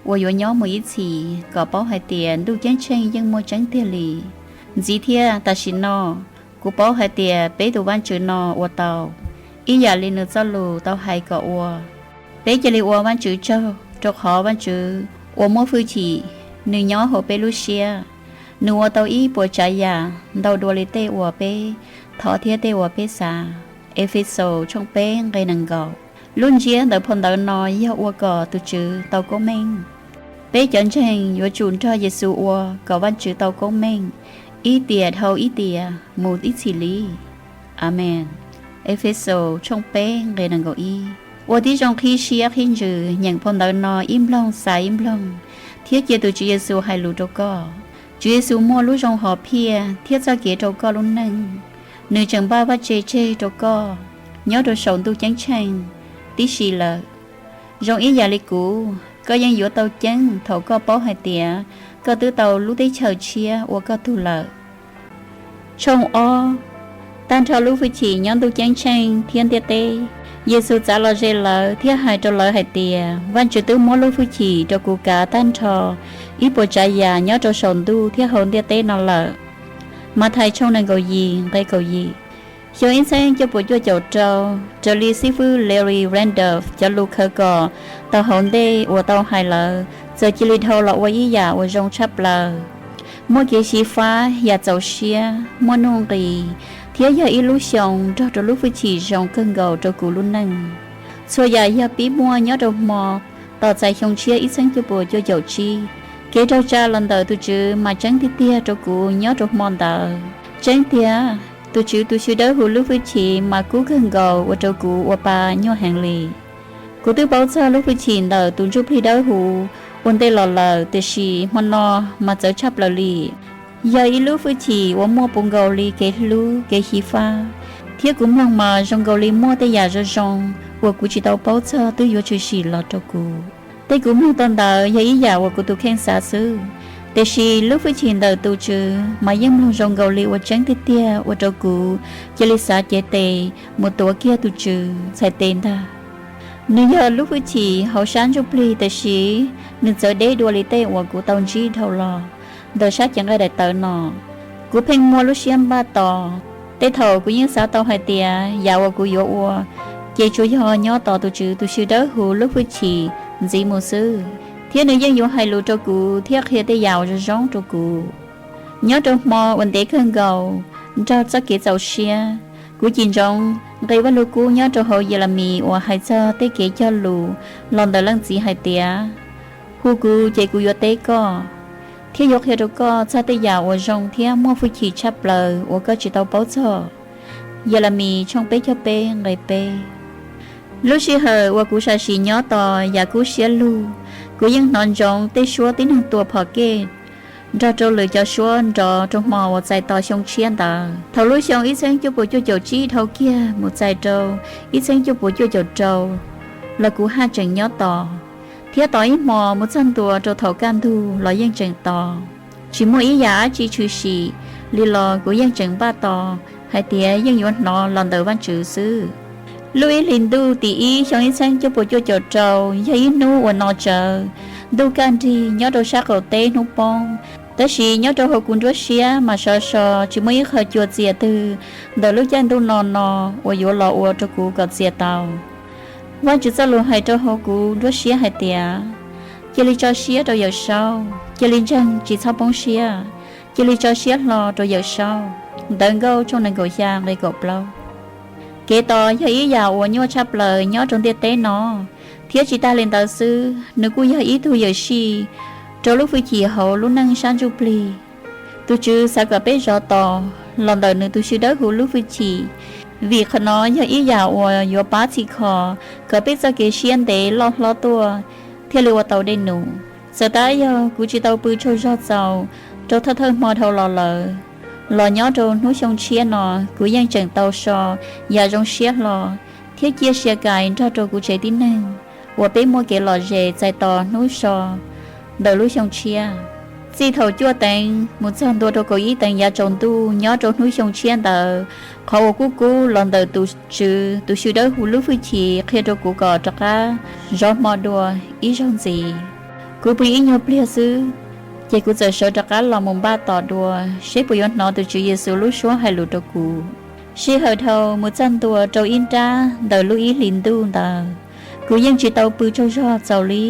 uas yuav nyob mus ib txhis kom paub hais tias ntuj ceeb tsheej yeej muaj tseeb tiag li. Ntxiv thiab tam sim no, kuv paub hais tias peb tus Vajtswv no ua tau ib yam li Nws Txojlus tau hais kom ua. Peb cia li ua Vajtswv tsaug rau qhov Vajtswv uas muaj hwj chim, Nws nyob hauv peb lub siab. Nws ua tau ib puas tsav yam ntau dua li tej uas peb thov thiab tej uas peb xav. Efexus tshooj peb nqe nees nkaum. Lub ntsiab ntawm phau ntawv no yog ua kom tus Tswv tau koob meej. Peb cov ntseeg yuav tsum nrog Yexus ua kom Vajtswv tau koob meej, ib tiam dhau ib tiam mus ib txhis li. Amees. Efexus tshooj peb nqe nees nkaum ib. Ua tib zoo qhib siab qhib ntsws nyeem phau ntawv no ib nploog xav ib nploog, thiab cia tus Tswv Yexus hais lus rau koj. Tswv Yexus muaj lub zoo hom phiaj thiab txoj kev rau koj lub neej. Nws tseem npaj vaj tse tseg rau koj nyob rau saum ntuj ceeb tsheej tib si lawm. Zoo ib yam li kuv, koj yeej yuav tau ceeb thaum koj paub hais tias koj twb tau lub teb chaws tshiab ua koj tug lawm. Tshooj ob. Tag nrho lub hwj chim nyob ntuj ceeb tsheej thiab ntiaj teb, Yexus txav los ze lawv thiab hais rau lawv hais tias Vajtswv twb muab lub hwj chim rau kuv kav tag nrho ib puas tsav yam nyob rau saum ntuj thiab hauv ntiaj teb no lawm. Mathais tshooj nees nkaum yim nqe kaum yim. Xyoo ib txheeb cuaj puas cuaj caum rau, raws li xib fwb Larry Randolph cov lus khawv kom tau hauv ntej uas tau hais lawm, txawm cia li dhau los ua ib yam uas zoo tshaj plaws. Muaj kev xyiv fab, yam txaus siab, muaj nuj nqis, thiab yog ib lub xyoo nrog rau lub hwj chim zoo kawg nkaus rau kuv lub neej. Txhua yam yog pib muaj nyob rau hmo tos txais xyoo tshiab ib txheeb cuaj puas cuaj caum tsib. Kev raug tsa los ntawm tus Tswv mas tseeb tiag tiag rau kuv nyob rau hmo ntawd. Tseeb tiag, tus Tswv tus xyw dawb huv lub hwj chim mas kub kawg nkaus ua rau kuv ua pa nyuaj heev li. Kuv twb paub txog lub hwj chim ntawm tus Ntsuj Plig Dawb Huv ua ntej los lawm, tiam sis hmo no mas txawv tshaj plaws li. Yog ib lub hwj chim uas muaj puv nkaus li kev hlub, kev xyiv fab, thiab kuv mloog mas zoo nkaus li muaj tej yam zoo zoo uas kuv tsis tau paub txog twb yuav tshwm sim los rau kuv. Tej kuv mloog tau ntawd yog ib yam uas kuv tus kheej xav xwb, tiam sis lub hwj chim ntawm tus Tswv mas yeej mloog zoo nkaus li ua tseeb tiag tiag ua rau kuv cia li xav cev tes mus tuav kiag tus Tswv txhais tes ntag. Nws yog lub hwj chim hauv sab ntsuj plig, tiam sis nws txawv deb dua li tej uas kuv tau ntsib dhau los ntawm sab cev nqaij daim tawv no. Kuv pheej muaj lub siab npaj tos. Tej thaum kuv yeej xav tau hais tias yam uas kuv yuav ua ces tsuas yog nyob tos tus Tswv tus xyw dawb huv lub hwj chim ntxiv mus xwb, thiab nws yeej yuav hais lus rau kuv thiab qhia tej yam uas zoo zoo rau kuv. Nyob rau hmo uas ntev kawg nkaus, nrog txoj kev txaus siab, kuv cim ntsoov nqe Vaj Lug Kub nyob rau hauv Yelemis uas hais txog tej kev cog lus los ntawm Leej Txiv hais tias, hu kuv ces kuv yuav teb koj, thiab yuav qhia rau koj txog tej yam uas zoo thiab muaj hwj chim tshaj plaws uas koj tsis tau paub txog. Yelemis tshooj peb caug peb nqe peb. Lub sij hawm uas kuv sam sim nyob tos yam kub siab lug, kuv yeej hnov ntsoov tej suab tib neeg tua phom kej nrog rau lwm cov suab nrov rau hmo uas txais tos xyoo tshiab ntawd. Thaum lub xyoo ib txheeb cuaj puas cuaj caum tsib dhau kiag mus txais rau ib txheeb cuaj puas cuaj caum rau los kuv haj tseem nyob tos, thiab tos ib hmo mus txog ntua rau thaum kaj ntug los yeej tseem tos. Tsis muaj ib yam dab tsi tshwm sim li los kuv yeej tseem npaj tos hais tias yeej yuav hnov los ntawm Vajtswv xwb. Lub ib hlis ntuj tim ib xyoo ib txheeb cuaj puas cuaj caum rau yog ib hnub uas no tsawv, ntuj kaj nrig nyob rau sab qaum teb hnub poob, tab sis nyob rau hauv kuv nruab siab mas sov so tsis muaj ib qho cua txias twg ntawm lub caij ntuj no no uas yuav los ua rau kuv kom txias tau. Vajtswv txoj lus hais rau hauv kuv nruab siab hais tias, cia li tso siab rau Yawm Saub, cia li ntseeg tsis txhob poob siab, cia li tso siab hlo rau Yawm Saub. Ntawv Nkauj tshooj nees nkaum xya nqe kaum plaub. Kev tos yog ib yam uas nyuaj tshaj plaws nyob rau ntiaj teb no, thiab tsis tas li ntawd xwb, nws kuj yog ib tug yawm sij rau lub hwj chim hauv lub neej sab ntsuj plig. Tus Tswv xav kom peb zov tos los ntawm nws tus xyw dawb huv lub hwj chim, vim qhov no yog ib yam uas yuav pab txhim kho kom peb txoj kev siab ntev loj hlob tuaj thiaj li ua tau dej num. Txawm tab yog kuv tsis tau pw tsaug zog txaus rau thawj thawj hmo dhau los lawm, los nyob rau hnub xyoo tshiab no kuv yeej tseem tau so yam zoo siab hlo thiab ciaj sia kais nrog rau kuv tsev tib neeg uas peb muaj kev lom zem txais tos hnub so ntawm lub xyoo tshiab. Txij thaum cuaj teev mus txog ntua rau kaum ib teev yav tsaus ntuj nyob rau hnub xyoo tshiab ntawd, qhov uas kub kub los ntawm tus Tswv tus xyw dawb huv lub hwj chim qhia rau kuv kom rov qab zov hmo dua ib zaug ntxiv. Kuv pw ib nyuag pliag xwb, ces kuv txawm sawv rov qab los mus npaj tos dua seb puas yuav hnov tus Tswv Yexus lub suab hais lus rau kuv. Sij hawm dhau mus txog ntua rau ib nrab ntawm lub ib hlis ntuj ntawd, kuv yeej tsis tau pw tsaug zog txaus li.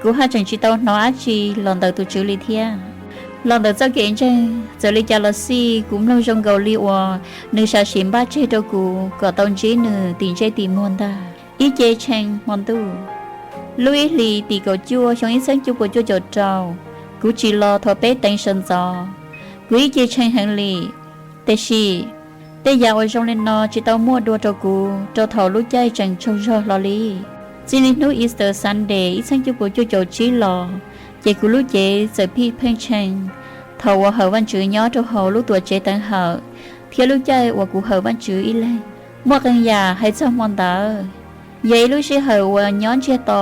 Kuv haj tseem tsis tau hnov dab tsi los ntawm tus Tswv li thiab. Los ntawm txoj kev ntseeg, txawm li cas los xij kuv mloog zoo nkaus li uas nws sam sim npaj tseg rau kuv kom tau ntsib nws tim ntsej tim muag ntag. Ib ce tshee hmo ntuj. Lub ib hlis tim kaum cuaj xyoo ib txheeb cuaj puas cuaj caum rau, kuv tsim los thaum peb teev sawv ntxov. Kuv ib ce tshee heev li. Tiam sis, tej yam uas zoo li no tsis tau muaj dua rau kuv rau thaum lub caij tseem tsaug zog hlo li. Txij li hnub Easter Sunday ib txheeb cuaj puas cuaj caum tsib los, ces kuv lub cev txawm pheej pheej tshee thaum uas hawm Vajtswv nyob rau hauv lub tuam tsev teev hawm thiab lub caij uas kuv hawm Vajtswv ib leeg. Muaj qee yam hais txog hmo ntawd, yog ib lub sij hawm uas nyob ntsiag to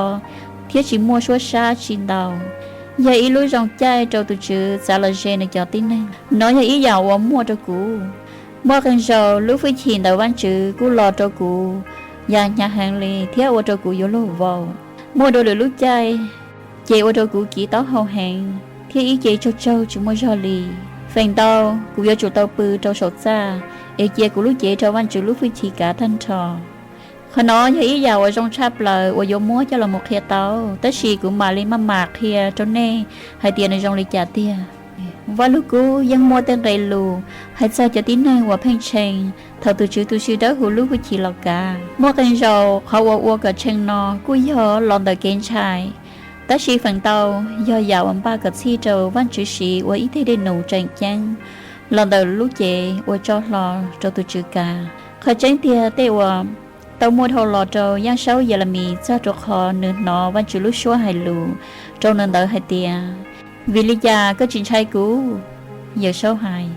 thiab tsis muaj suab sab tsi ntau. Yog ib lub zoo caij rau tus Tswv txav los ze nws cov tib neeg. Nov yog ib yam uas muaj rau kuv. Muaj qee zaus lub hwj chim ntawm Vajtswv kuj los rau kuv yam hnyav heev li thiab ua rau kuv yuav luag vau. Muaj dua lwm lub caij, ces ua rau kuv kiv taub hau heev thiab ib ce tsaug tsaug tsis muaj zog li. Feem ntau, kuv yuav tsum tau pw rau saum txaj es cia kuv lub cev rau Vajtswv lub hwj chim kav tag nrho. Qhov no yog ib yam uas zoo tshaj plaws uas yuav muab coj los mus qhia tau, tab sis kuv mam li maj mam qhia rau nej hais tias nws zoo li cas tiag. Vajluskub yeej muaj tej nqe lus hais txog cov tib neeg uas pheej tshee thaum tus Tswv tus Tswv Dawbhuv lub hwj chim los kav. Muaj qee zaus qhov uas ua kom tshee no kuj yog los ntawm kev ntshai, tab sis feem ntau yog yam uas npaj kom txhij rau Vajtswv siv ua ib teg dej num tseem ceeb los ntawm lub cev uas tso hlo rau tus Tswv kav. Qhov tseeb tiag, tej uas tau muaj dhau los rau Yaj Saub Yelemis txog rau qhov nws hnov Vajtswv lub suab hais lus rau nws ntawd hais tias, Vim li cas koj tsis ntshai kuv? Yawm Saub hais,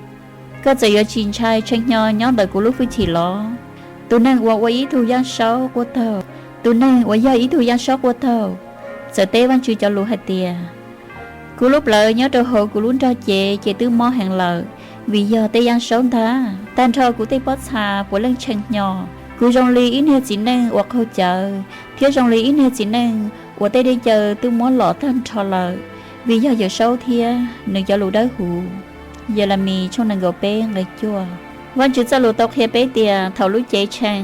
Koj txawm yuav tsis ntshai tshee hnyo nyob ntawm kuv lub hwj chim los? Tus neeg uas ua ib tug yaj saub quaj taug, tus neeg uas yog ib tug yaj saub quaj taug, txawm teb Vajtswv cov lus hais tias, Kuv lub plawv nyob rau hauv kuv lub nrog cev ces twb mob heev lawm, vim yog tej yaj saub ntag. Tag nrho kuv tej pob txha puav leej tshee hnyo. Kuv zoo li ib niag txiv neej uas qaug cawv, thiab zoo li ib niag txiv neej uas tej dej cawv twb muab lom tag nrho lawm, vim yog Yawm Saub thiab nws cov lus dawb huv. Yelemis tshooj nees nkaum peb nqe cuaj. Vajtswv txoj lus tau qhia peb tias thaum lub cev tshee,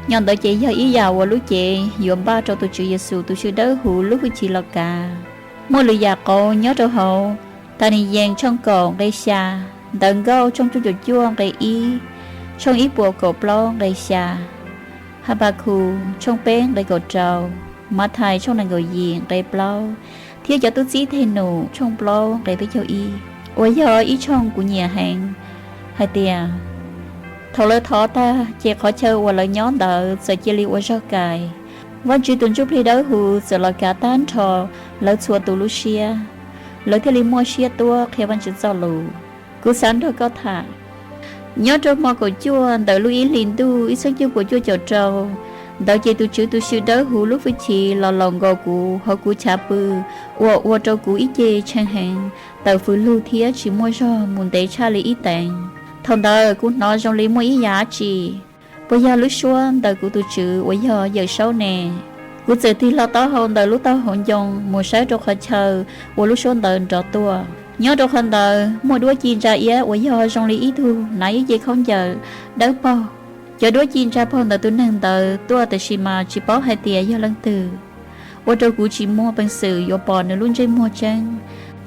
nyob ntawd ces yog ib yam uas lub cev yuav npaj rau tus Tswv Yexus tus Tswv Dawbhuv lub hwj chim los kav. Muaj lwm yam qauv nyob rau hauv Thaniyees tshooj kaum nqe xya, Ntawv Nkauj tshooj cuaj caum cuaj nqe ib, tshooj ib puas kaum plaub nqe xya, Habakhus tshooj peb nqe kaum rau, Mathais tshooj nees nkaum yim nqe plaub, thiab cov tub txib thej num tshooj plaub nqe peb caug ib, uas yog ib tshooj kuv nyiam heev, hais tias, Thaum lawv thov tag ces qhov chaw uas lawv nyob ntawd txawm cia li ua zog kais. Vajtswv tus Ntsujplig Dawbhuv txawm los kav tag nrho lawv txhua tus lub siab, lawv thiaj li muaj siab tuab qhia Vajtswv txoj lus. Kuv xav nrog koj tham. Nyob rau hmo kaum cuaj ntawm lub ib hlis ntuj ib txhiab cuaj puas cuaj caum rau ntawd ces tus Tswv tus Tswv Dawbhuv lub hwj chim los laus nkaus kuv hauv kuv chav pw, uas ua rau kuv ib ce tshee heev, tawm fws lug thiab tsis muaj zog mus ntev tshaj li ib teev. Thaum ntawd kuv hnov zoo li muaj ib yam dab tsi, puas yog lub suab ntawm kuv tus Tswv uas yog Yawm Saub ne? Kuv txawm tig hlo taub hau ntawm lub taub hau ncoo mus saib rau qhov chaw uas lub suab ntawd nrov tuaj. Nyob rau qhov ntawd muaj duab ci ntsa iab uas yog zoo li ib tug hnav ib ce khaub ncaws dawb paug. Cov duab ci ntsa paug ntawm tus neeg ntawd tuaj tab sis mas tsis paub hais tias yog leej twg, ua rau kuv tsis muaj peev xwm yuav pom nws lub ntsej muag tseeb.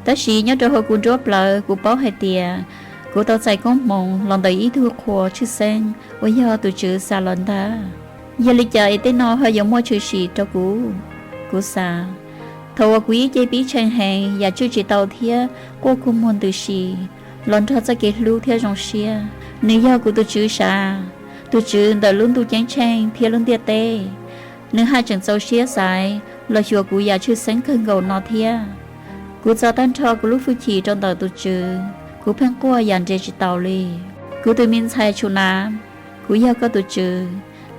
Tab sis nyob rau hauv kuv nruab plawv kuv paub hais tias kuv tau txais koob hmoov los ntawm ib tug qhua tshwj xeeb uas yog tus Tswv xa los ntag. Yog li cas es tej no ho yuav muaj tshwm sim rau kuv? Kuv xav, thaum uas kuv ib ce pib tshee heev, yam tswj tsis tau thiab quaj kua muag ntws si, los nrog txoj kev hlub thiab zoo siab. Nws yog kuv tus Tswv sav, tus Tswv ntawm lub ntuj ceeb tsheej thiab lub ntiaj teb. Nws haj tseem txaus siab xaiv los xyuas kuv yam tshwj xeeb kawg nkaus no thiab. Kuv txo tag nrho kuv lub hwj chim rau ntawm tus Tswv, kuv pheej quaj yam nres tsis taus li. Kuv tus me ntxhais Tshus Nav, kuv yog koj tus Tswv,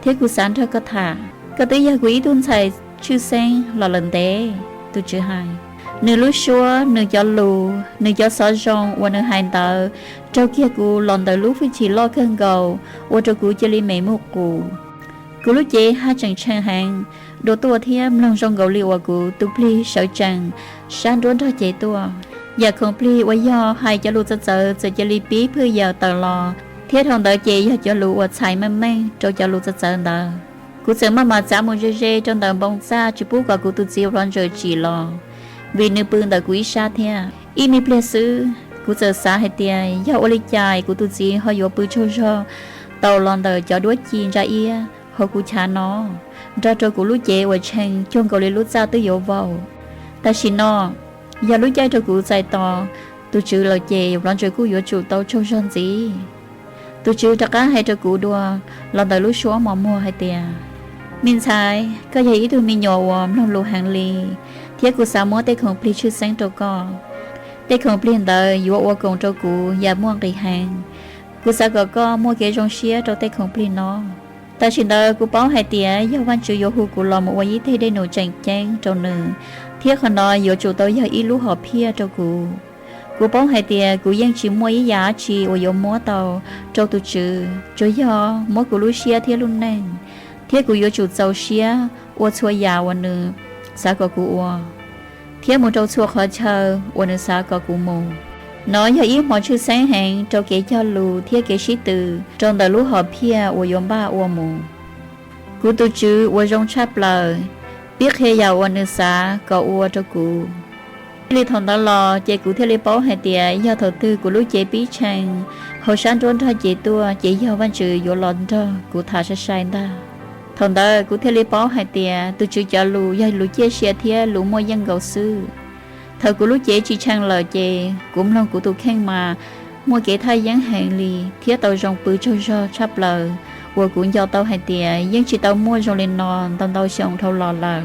thiab kuv xav nrog koj tham. Koj twb yog kuv ib tug ntxhais tshwj xeeb los lawm ntev, tus Tswv hais. Nws lub suab, nws cov lus, nws cov xov zoo uas nws hais ntawd raug kiag kuv los ntawm lub hwj chim loj kawg nkaus, ua rau kuv cia li me muj qus. Kuv lub cev haj tseem tshee heev, dua tuaj thiab mloog zoo nkaus li uas kuv tus plig sawv tsees sab nruab nrog cev tuaj. Yam khoom plig uas yog hais cov lus txawv txawv txawm cia li pib phwj yaws tawm los, thiab dhau ntawd ces yog cov lus uas txhais meej meej rau cov lus txawv txawv ntawd. Kuv txawm maj mam txav mus ze ze rau ntawm npoo txaj tsis pub kom kuv tus txiv Roger tsim los, vim nws pw ntawm kuv ib sab thiab. Ib me pliag xwb kuv txawm xav hais tias yog ua li cas kuv tus txiv ho yuav pw tsaug zog tau los ntawm cov duab ci ntsa iab hauv kuv chav no, nrog rau kuv lub cev uas tshee cuag nkaus li lub txaj twb yuav vau. Tam sim no yog lub caij rau kuv txais tos tus Tswv lawm ces Roger kuj yuav tsum tau tsaug zog ntxiv. Tus Tswv rov qab hais rau kuv dua los ntawm lub suab mos muag hais tias, me ntxhais, koj yog ib tug me nyuam uas mloog lus heev li, thiab kuv xav muab tej khoom plig tshwj xeeb rau koj. Tej khoom plig ntawd yuav ua koom rau kuv yam muaj nqis heev. Kuv xav kom koj muaj kev zoo siab rau tej khoom plig no. Tam sim ntawd kuv paub hais tias yog Vajtswv yuav hu kuv los mus ua ib teg dej num tseem ceeb rau nws, thiab qhov no yuav tsum tau yog ib lub hom phiaj rau kuv. Kuv paub hais tias kuv yeej tsis muaj ib yam dab tsi uas yuav muab tau rau tus Tswv, tsuas yog muab kuv lub siab thiab lub neej, thiab kuv yuav tsum txaus siab ua txhua yam uas nws xav kom kuv ua, thiab mus rau txhua qhov chaw uas nws xav kom kuv mus. Nov yog ib hmo tshwj xeeb heev rau kev cog lus thiab kev sib tw rau ntawm lub hom phiaj uas yuav npaj ua mus. Kuv tus Tswv uas zoo tshaj plaws, pib qhia yam uas nws xav kom ua rau kuv. Txij li thaum ntawd los ces kuv thiaj li paub hais tias yog thaum twg kuv lub cev pib tshee hauv sab nruab nrog cev tuaj ces yog Vajtswv yuav los nrog kuv tham sai sai ntag. Thaum ntawd kuv thiaj li paub hais tias tus Tswv cov lus yog lus ciaj sia thiab lus muaj yeej nkaus xwb. Thaum kuv lub cev tsis tshee lawm ces kuv mloog kuv tus kheej mas muaj kev thaj yeeb heev li thiab tau zoo pw tsaug zog tshaj plaws uas kuv nco tau hais tias yeej tsis tau muaj zoo li no ntau ntau xyoo dhau los lawm.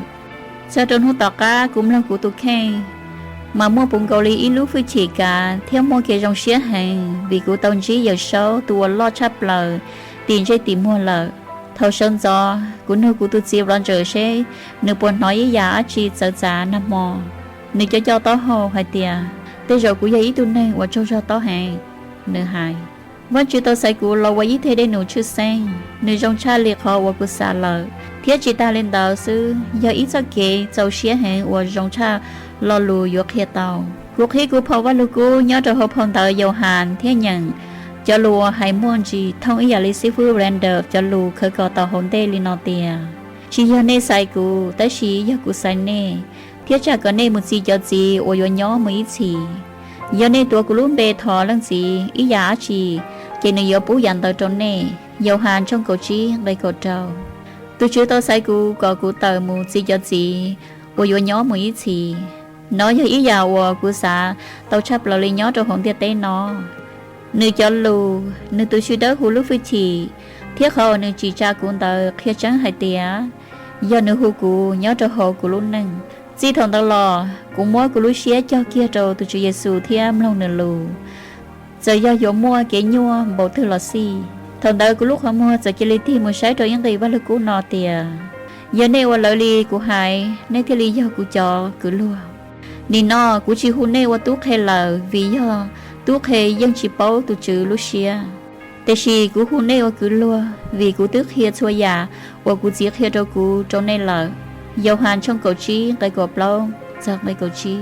Txog rau hnub tom qab kuv mloog kuv tus kheej mas muaj puv nkaus li ib lub hwj chim kav thiab muaj kev zoo siab heev vim kuv tau ntsib Yawm Saub tus uas loj tshaj plaws tim ntsej tim muag lawm. Thaum sawv ntxov kuv nug kuv tus txiv Roger seb nws puas hnov ib yam dab tsi txawv txav nag hmo. Nws co co taub hau hais tias, tej zaum kuv yog ib tug neeg uas tsaug zog taub heev. Nws hais, Vajtswv tau xaiv kuv los ua ib teg dej num tshwj xeeb, nws zoo tshaj li qhov uas kuv xav lawm. Thiab tsis tas li ntawd xwb, yog ib txoj kev txaus siab heev uas zoo tshaj lo lus yuav qhia tau. Kuv qhib kuv phau Vajluskub nyob rau hauv phau ntawv Yauhas thiab nyeem cov lus uas hais muaj ntsis thooj ib yam li xib fwb Randall cov lus khawv kos tau hauv ntej li no tias, tsis yog nej xaiv kuv, tab sis yog kuv xaiv nej, thiab tsa kom nej mus txi cov txiv uas yuav nyob mus ib txhis. Yog nej tuav kuv lub npe thov Leej Txiv ib yam dab tsi, ces nws yuav pub yam ntawd rau nej. Yauhas tshooj kaum tsib nqe kaum rau. Tus Tswv tau xaiv kuv kom kuv tawm mus txi cov txiv uas yuav nyob mus ib txhis. Nov yog ib yam uas kuv xav tau tshaj plaws li nyob rau hauv ntiaj teb no. Nws cov lus, nws tus Tswv dawb huv lub hwj chim, thiab qhov uas nws tsim tsa kuv ntawd qhia tseeb hais tias yog nws hu kuv nyob rau hauv kuv lub neej. Txij thaum ntawd los kuv muab kuv lub siab cog kiag rau tus Tswv Yexus thiab mloog nws lus, txawm yog yuav muaj kev nyuaj npaum twg los xij. Thaum ntawd kuv lub qhov muag txawm cia li tig mus saib rau ib nqe Vajluskub no tias, yog nej ua lawv li kuv hais, nej thiaj li yog kuv cov kwv luag. Nim no kuv tsis hu nej ua tub qhe lawm vim yog tub qhe yeej tsis paub tus tswv lub siab. Tiam sis kuv hu nej ua kwv luag vim kuv twb qhia txhua yam uas kuv Txiv qhia rau kuv rau nej lawm. Yauhas tshooj kaum tsib nqe kaum plaub txog nqe kaum tsib.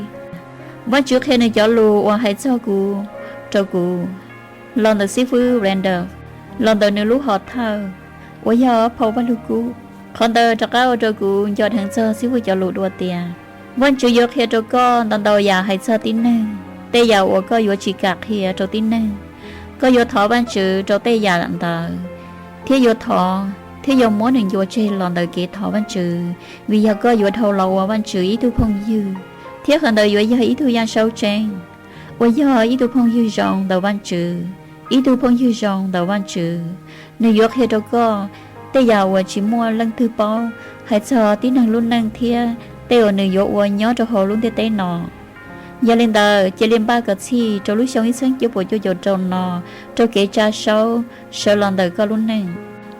Vajtswv qhia nws cov lus uas hais txog kuv rau kuv los ntawm xib fwb Randall, los ntawm nws lub hom thawj uas yog phau Vajluskub. Qhov ntawd rov qab ua rau kuv nco dheev txog xib fwb cov lus dua tias, Vajtswv yuav qhia rau koj ntau ntau yam hais txog tib neeg, tej yam uas koj yuav tsis kam qhia rau tib neeg. Koj yuav thov Vajtswv rau tej yam ntawd, thiab yuav thov thiab yuav muab nws ncua tseg los ntawm kev thov Vajtswv, vim yog koj yuav dhau los ua Vajtswv ib tug phooj ywg, thiab qhov ntawd yuav yog ib tug yaj saub tseeb, uas yog ib tug phooj ywg zoo ntawm Vajtswv. Ib tug phooj ywg zoo ntawm Vajtswv, nws yuav qhia rau koj tej yam uas tsis muaj leej twg paub hais txog tib neeg lub neej thiab tej uas nws yuav ua nyob rau hauv lub ntiaj teb no. Yog li ntawd, cia li npaj kom txhij rau lub xyoo ib txhiab cuaj puas cuaj caum rau no rau kev tsa saub sawv los ntawm koj lub neej.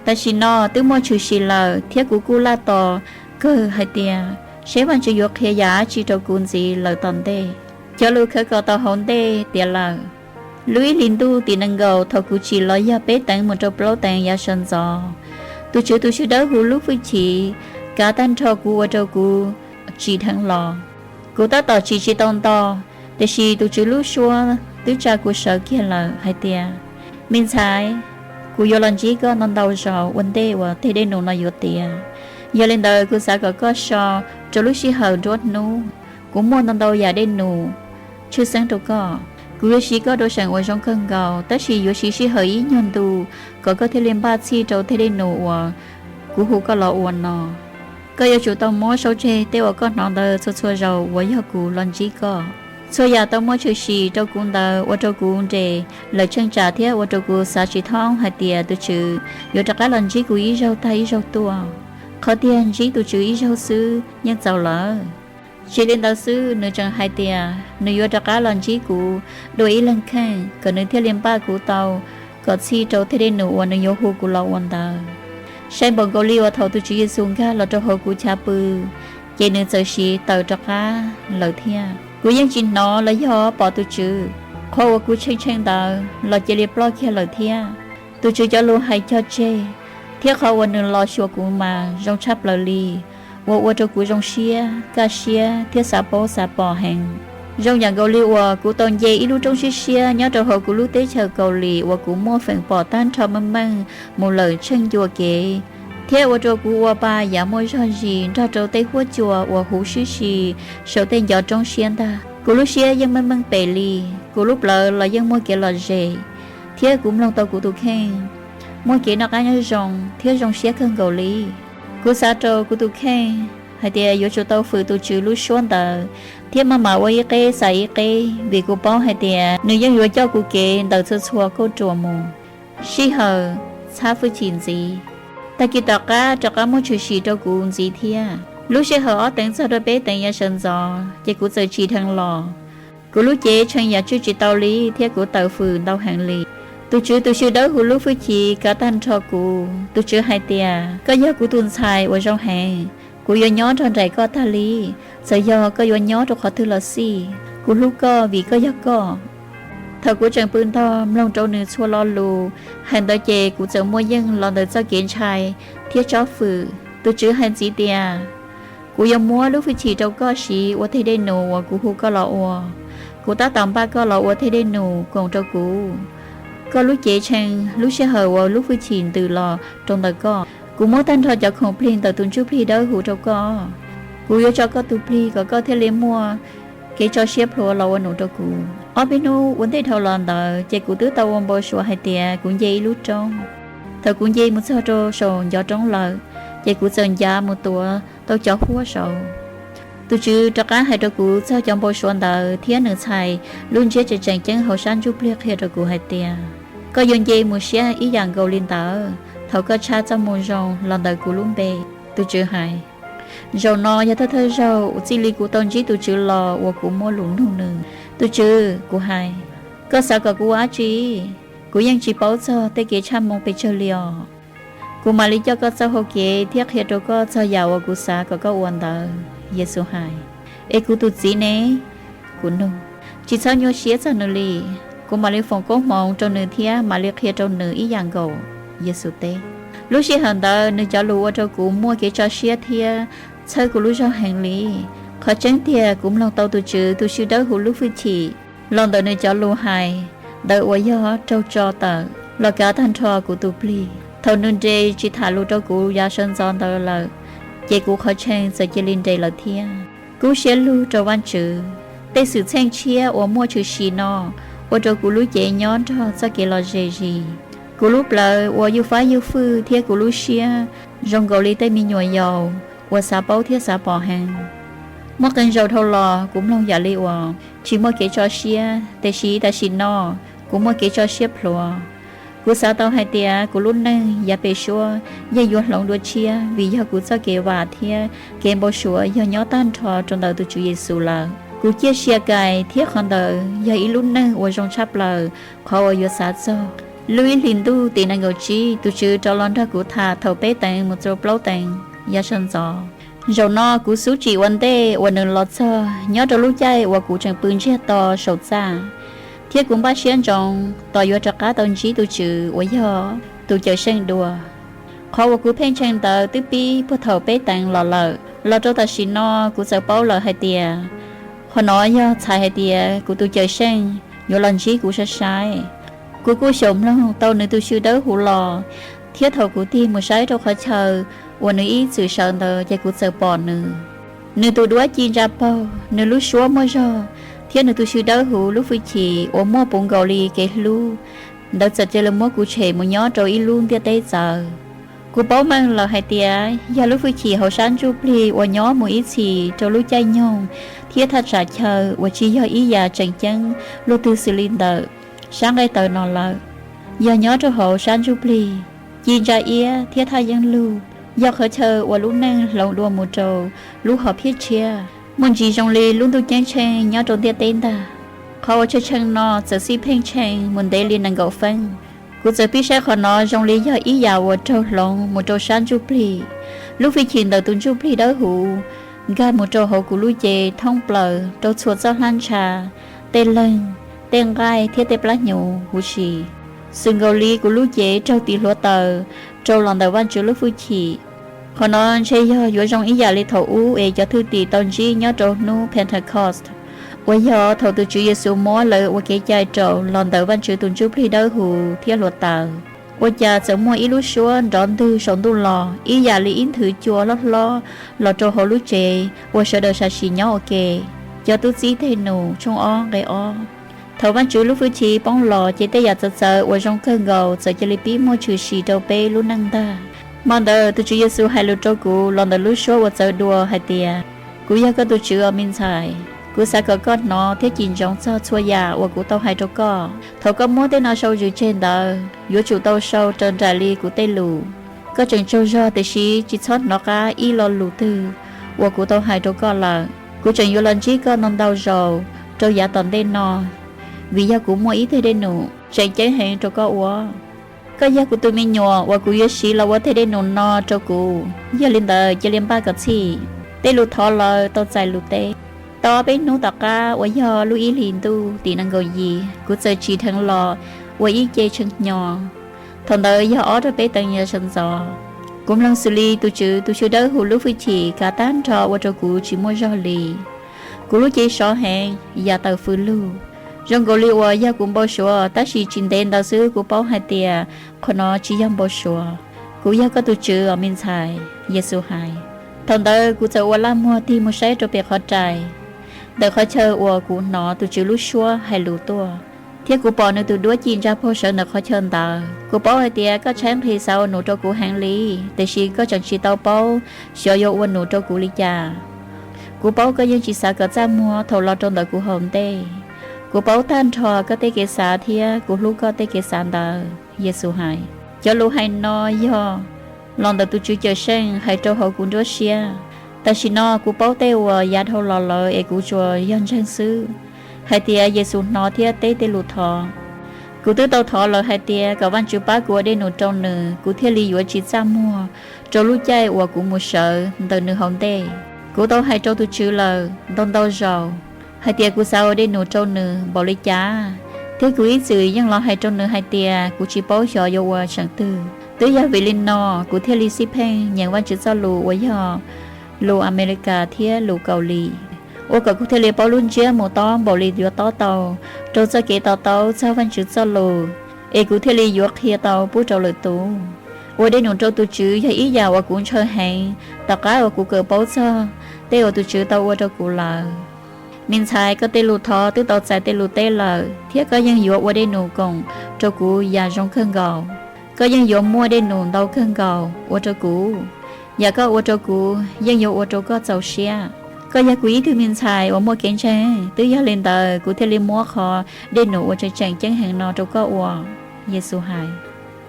Tam sim no twb muaj tshwm sim lawm, thiab kuv kuj laj tos kawg hais tias seb Vajtswv yuav qhia yam dab tsi rau kuv ntxiv lawm tom ntej. Cov lus khawv kos tau hauv ntej tiav lawm. Lub ib hlis ntuj tim nees nkaum thaum kuv tsim los yog peb teev mus rau plaub teev yav sawv ntxov, tus Tswv tus Tswv Dawb Huv lub hwj chim kav tag nrho kuv ua rau kuv tsim dheev los. Kuv tab tom tsim tsis tau nto, tiam sis tus Tswv lub suab twb tsa kuv sawv kiag lawm hais tias, me ntxhais, kuv yuav los ntsib koj ntau ntau zaus ua ntej uas teg dej num no yuav tiav. Yog li ntawd kuv xav kom koj so rau lub sij hawm nruab hnub. Kuv muaj ntau ntau yam dej num tshwj xeeb rau koj. Kuv yuav siv koj rau seem uas zoo kawg nkaus, tab sis yuav siv sij hawm ib nyuag ntu kom koj thiaj li npaj txhij rau teg dej num uas kuv hu koj los ua no. Koj yuav tsum tau muab sau tseg tej uas koj hnov ntawd txhua txhua zaus uas yog kuv los ntsib koj. Txhua yam tau muaj tshwm sim rau kuv ntawd ua rau kuv nres lawm tsheej tsam thiab ua rau kuv xav tsis thoob hais tias tus Tswv yuav rov qab los ntsib kuv ib zaug tag ib zaug tuaj. Qhov tiag ntsib tus Tswv ib zaug xwb yeej txaus lawm. Tsis li ntawd xwb, nws tseem hais tias nws yuav rov qab los ntsib kuv dua ib leeg kheej kom nws thiaj li npaj kuv tau kom txhij rau teg dej num uas nws yuav hu kuv los ua ntawd. Sai npaum nkaus li uas thaum tus Tswv Yexus nkag los rau hauv kuv chav pw, ces nws txawm siv tawm rov qab lawm thiab. Kuv yeej tsis hnov los yog pom tus Tswv. Qhov uas kuv tshee tshee ntawd los cia li ploj kiag lawm thiab. Tus Tswv cov lus hais cog tseg thiab qhov uas nws los xyuas kuv mas zoo tshaj plaws li, uas ua rau kuv zoo siab, kaj siab thiab xav paub xav pom heev. Zoo yam nkaus li uas kuv tau nce ib lub roob siab siab nyob rau hauv kuv lub teb chaws Kaus Lim uas kuv muaj feem pom tag nrho meej meej mus lawm tsheej ncua kev, thiab ua rau kuv ua pa yav muaj zog zis nrog rau tej huab cua uas huv sib si saum tej ncov roob siab ntag. Kuv lub siab yeej meej meej pem li, kuv lub plawv los yeej muaj kev lom zem, thiab kuv mloog tau kuv tus kheej muaj kev noj qab nyob zoo thiab zoo siab kawg nkaus li. Kuv xav rau kuv tus kheej hais tias yuav tsum tau fwm tus Tswv lub suab ntawd thiab maj mam ua ib qeb xav ib qeb, vim kuv paub hais tias nws yeej yuav coj kuv kev ntawm txhua txhua kauj ruam mus. Sij hawm txhab hwj chim ntxiv, tag kis tom qab rov qab muaj tshwm sim rau kuv ntxiv thiab. Lub sij hawm ob teev txog rau peb teev yav sawv ntxov ces kuv txawm tsim dheev los. Kuv lub cev tshee yam tswj tsis tau li thiab kuv tawm fwm ntau heev li. Tus Tswv tus swb dawb huv lub hwj chim kav tag nrho kuv. Tus Tswv hais tias, koj yog kuv tus ntxhais uas zoo heev, kuv yuav nyob nrog nraim koj tag li, txawm yog koj yuav nyob rau qhov twg los xij, kuv hlub koj vim koj yog koj. Thaum kuv tseem pw ntog mloog rau nws txhua lo lus hais ntawd ces kuv txawm muaj yeej los ntawm txoj kev ntshai thiab tsob fwm. Tus Tswv hais ntxiv tias, kuv yuav muab lub hwj chim rau koj siv ua tej dej num uas kuv hu koj los ua. Kuv tab tom npaj koj los ua tej dej num koom rau kuv. Koj lub cev tshee lub sij hawm uas lub hwj chim ntws los rau ntawm koj. Kuv muab tag nrho cov khoom plig ntawm tus ntsuj plig dawb huv rau koj. Kuv yuav tso koj tus plig kom koj thiaj li muaj kev tso siab plhuav los ua num rau kuv. Ob peb hnub ua ntej dhau los ntawd ces kuv twb tau ua npau suav hais tias kuv nce ib lub roob. Thaum kuv nce mus txog rau saum ncov roob lawm, ces kuv txawm ncav mus tuav tau cov huab saud. Tus Tswv rov qab hais rau kuv txog cov npau suav ntawd thiab nws txhais lub ntsiab tseem tseem ceeb hauv sab ntsuj plig qhia rau kuv hais tias, koj yuav nce mus siab ib yam nkaus li ntawd thaum koj tshaj txoj moo zoo los ntawm kuv lub npe. Tus Tswv hais, zaum no yog thawj thawj zaug txij li kuv tau ntsib tus Tswv los uas kuv muaj lus nug nws. Tus Tswv, kuv hais, koj xav kom kuv ua dab tsi? Kuv yeej tsis paub txog tej kev tshaj moo pes tsawg li os. Kuv mam li coj koj txoj hau kev thiab qhia rau koj txog yam uas kuv xav kom koj ua ntawd, Yexus hais. Es kuv tus txiv ne? Kuv nug. Tsis txhob nyuaj siab txog nws li. Kuv mam li foom koob hmoov rau nws thiab mam li qhia rau nws ib yam nkaus, Yexus teb. Lub sij hawm ntawd nws cov lus ua rau kuv muaj kev tso siab thiab txhawb kuv lub zog heev li. Qhov tseeb tiag, kuv mloog tau tus Tswv tus swb dawb huv lub hwj chim los ntawm nws cov lus hais ntawd uas yog raug tso tawm los kav tag nrho kuv tus plig. Thaum nws nres tsis tham lus rau kuv yav sawv ntxov ntawd lawm, ces kuv qhov tshee txawm cia li nres lawm thiab. Kub siab lug rau Vajtswv, tej xwm txheej tshiab uas muaj tshwm sim no ua rau kuv lub cev nyob nrog txoj kev lom zem zis. Kuv lub plawv uas ywj fab ywj fwj thiab kuv lub siab zoo nkaus li tej me nyuam yaus uas xav paub thiab xav pom heev. Muaj qee zaus dhau los kuv mloog yam li uas tsis muaj kev tso siab, tiam sis tam sim no kuv muaj kev tso siab plhuav. Kuv xav tau hais tias kuv lub neej yav pem suab yeej yuav hloov dua tshiab vim yog kuv txoj kev vam thiab kev npau suav yog nyob tag nrho rau ntawm tus Tswv Yexus lawm. Kuv ciaj sia kais thiab qhov ntawd yog ib lub neej uas zoo tshaj plaws qhov uas yuav xav txog. Lub ib hlis ntuj tim nees nkaum tsib, tus Tswv rov los nrog kuv tham thaum peb teev mus rau plaub teev yav sawv ntxov. Zaum no kuv xub tsim ua ntej uas nws los txog nyob rau lub caij uas kuv tseem pw ntsiag to saum txaj, thiab kuv npaj siab ntsoov tos yuav rov qab tau ntsib tus Tswv uas yog tus Cawm Seej dua. Qhov uas kuv pheej tshee ntawd twb pib puag thaum peb teev los lawm. Los rau tam sim no kuv txawm paub lawm hais tias qhov no yog txhais hais tias kuv tus Cawm Seej yuav los ntsib kuv sai sai. Kuv kuj xyaum mloog tau nws tus swb dawb huv los, thiab thaum kuv tig mus saib rau qhov chaw uas nws ib txwm sawv ntawd ces kuv txawm pom nws. Nws tus duab ci ntsa paug, nws lub suab muaj zog, thiab nws tus swb dawb huv lub hwj chim uas muaj puv nkaus li kev hlub ntawd txawm cia li muab kuv tshem mus nyob rau ib lub ntiaj teb txawv. Kuv paub meej lawm hais tias yog lub hwj chim hauv sab ntsuj plig uas nyob mus ib txhis rau lub caij nyoog thiab thaj tsam chaw uas tsis yog ib yam tseem ceeb luaj twg xws li ntawm sab nqaij tawv no lawm. Yog nyob rau hauv sab ntsuj plig, ci ntsa iab thiab thaj yeeb lug, yog qhov chaw uas lub neej hloov dua mus rau lub hom phiaj tshiab, muaj ntsis zoo li lub ntuj ceeb tsheej nyob rau ntiaj teb ntag. Qhov uas tshee tshee no txawm xij pheej tshee mus ntev li nees nkaum feeb. Kuv txawm pib saib qhov no zoo li yog ib yam uas raug hloov mus rau sab ntsuj plig. Lub hwj chim ntawm tus ntsuj plig dawb huv nkag mus rau hauv kuv lub cev thoob plaws rau txhua txoj hlab ntsha, tej leeg, tej nqaij thiab tej plab hnyuv huv si, xws nkaus li kuv lub cev raug tis hluav taws rau los ntawm Vajtswv lub hwj chim. Qhov no ntshe yog yuav zoo ib yam li thaum ub es cov thwj tim tau ntsib nyob rau hnub Pentecost, uas yog thaum tus Tswv Yexus muab lawv ua kev cai raus los ntawm Vajtswv tus Ntsuj Plig Dawb Huv thiab hluav taws, ua cas txawm muaj ib lub suab nrov ntwg saum ntuj los ib yam li ib nthwv cua hlob hlob los rau hauv lub tsev uas sawv daws sam sim nyob ua ke. Cov Tub Txib Dej Num tshooj ob nqe ob. Thaum Vajtswv lub hwj chim poob los ces tej yam txawv txawv uas zoo kawg nkaus txawm cia li pib muaj tshwm sim rau peb lub neej ntag. Hmo ntawd tus Tswv Yexus hais lus rau kuv los ntawm lub suab uas txawv dua hais tias, Kuv yog koj tus Tswv os me ntxhais, kuv xav kom koj hnov thiab cim ntsoov txog txhua yam uas kuv tau hais rau koj. Thaum koj muab tej no sau zws tseg ntawd, yuav tsum tau sau raws nraim li kuv tej lus. Koj tseem tsaug zog tiam sis tsis txhob hnov qab ib lo lus twg uas kuv tau hais rau koj lawm. Kuv tseem yuav los ntsib koj ntau ntau zaus rau yav tom ntej no, vim yog kuv muaj ib teg dej num tseem ceeb heev rau koj ua. Koj yog kuv tus me nyuam uas kuv yuav siv los ua teg dej num no rau kuv, yog li ntawd cia li npaj kom txhij. Tej lus thov lawv tau txais lus teb. Tau ob peb hnub tom qab uas yog lub ib hlis ntuj tim nees nkaum yim, kuv txawm tsim dheev los ua ib ce tshee hnyo. Thaum ntawd yog ob rau peb teev yav sawv ntxov. Kuv mloog xws li tus Tswv tus Xib Hwb Dawb Huv lub hwj chim kav tag nrho ua rau kuv tsis muaj zog li. Kuv lub cev sov heev, yam tawm fws lug. Zoo nkaus li uas yog kuv npau suav, tab sis tsis ntev ntawd xwb kuv paub hais tias qhov no tsis yog npau suav. Kuv yog koj tus Tswv os me ntxhais, Yexus hais. Thaum ntawd kuv txawm ua laj muag tig mus saib rau pem qhov rais, ntawm qhov chaw uas kuv hnov tus Tswv lub suab hais lus tuaj, thiab kuv pom nws tus duab ci ntsa paug sawv ntawm qhov chaw ntawd. Kuv paub hais tias koj tshaib nqhis xav ua num rau kuv heev li, tiam sis koj tseem tsis tau paub xyov yuav ua num rau kuv li cas. Kuv paub koj yeej tsis xav kom txaj muag thaum los rau ntawm kuv hauv ntej. Kuv paub tag nrho koj tej kev xav thiab kuv hlub koj tej kev xav ntawd, Yexus hais. Cov lus hais no yog los ntawm tus Tswv Cawm Seej hais rau hauv kuv nruab siab. Tam sim no kuv paub tej uas yav dhau los lawm es kuv tsuas yog ntseeg xwb hais tias Yexus hnov thiab teb tej lus thov. Kuv twb tau thov lawm hais tias kom Vajtswv pab kuv ua dej num rau nws, kuv thiaj li yuav tsis txaj muag rau lub caij uas kuv mus sawv ntawm nws hauv ntej. Kuv tau hais rau tus Tswv lawm ntau ntau zaus hais tias kuv xav ua dej num rau nws npaum li cas, thiab kuv ib txwm yeej los hais rau nws hais tias kuv tsis paub xyov yuav ua tseem twg. Twb yog vim li no kuv thiaj li xij pheej nyeem Vajtswv txoj lus uas yog lus Amelikas thiab lus Kaus Lim, ua kom kuv thiaj li paub lub ntsiab mus tob npaum li yuav tob tau rau txoj kev to taub txog Vajtswv txoj lus, es kuv thiaj li yuav qhia tau pub rau lwm tus. Ua dej num rau tus Tswv yog ib yam uas kuv ntshaw heev tom qab uas kuv kawm paub txog tej uas tus Tswv tau ua rau kuv lawm. Me ntxhais, koj tej lus thov twb tau txais tej lus teb lawm, thiab koj yeej yuav ua dej num koom rau kuv yam zoo kawg nkaus. Koj yeej yuav muaj dej num ntau kawg nkaus ua rau kuv. Yam koj ua rau kuv yeej yuav ua rau koj txaus siab. Koj yog kuv ib tug me ntxhais uas muaj kev ntseeg, twb yog li ntawd kuv thiaj li muab qhov dej num uas tseem tseem ceeb heev no rau koj ua, Yexus hais.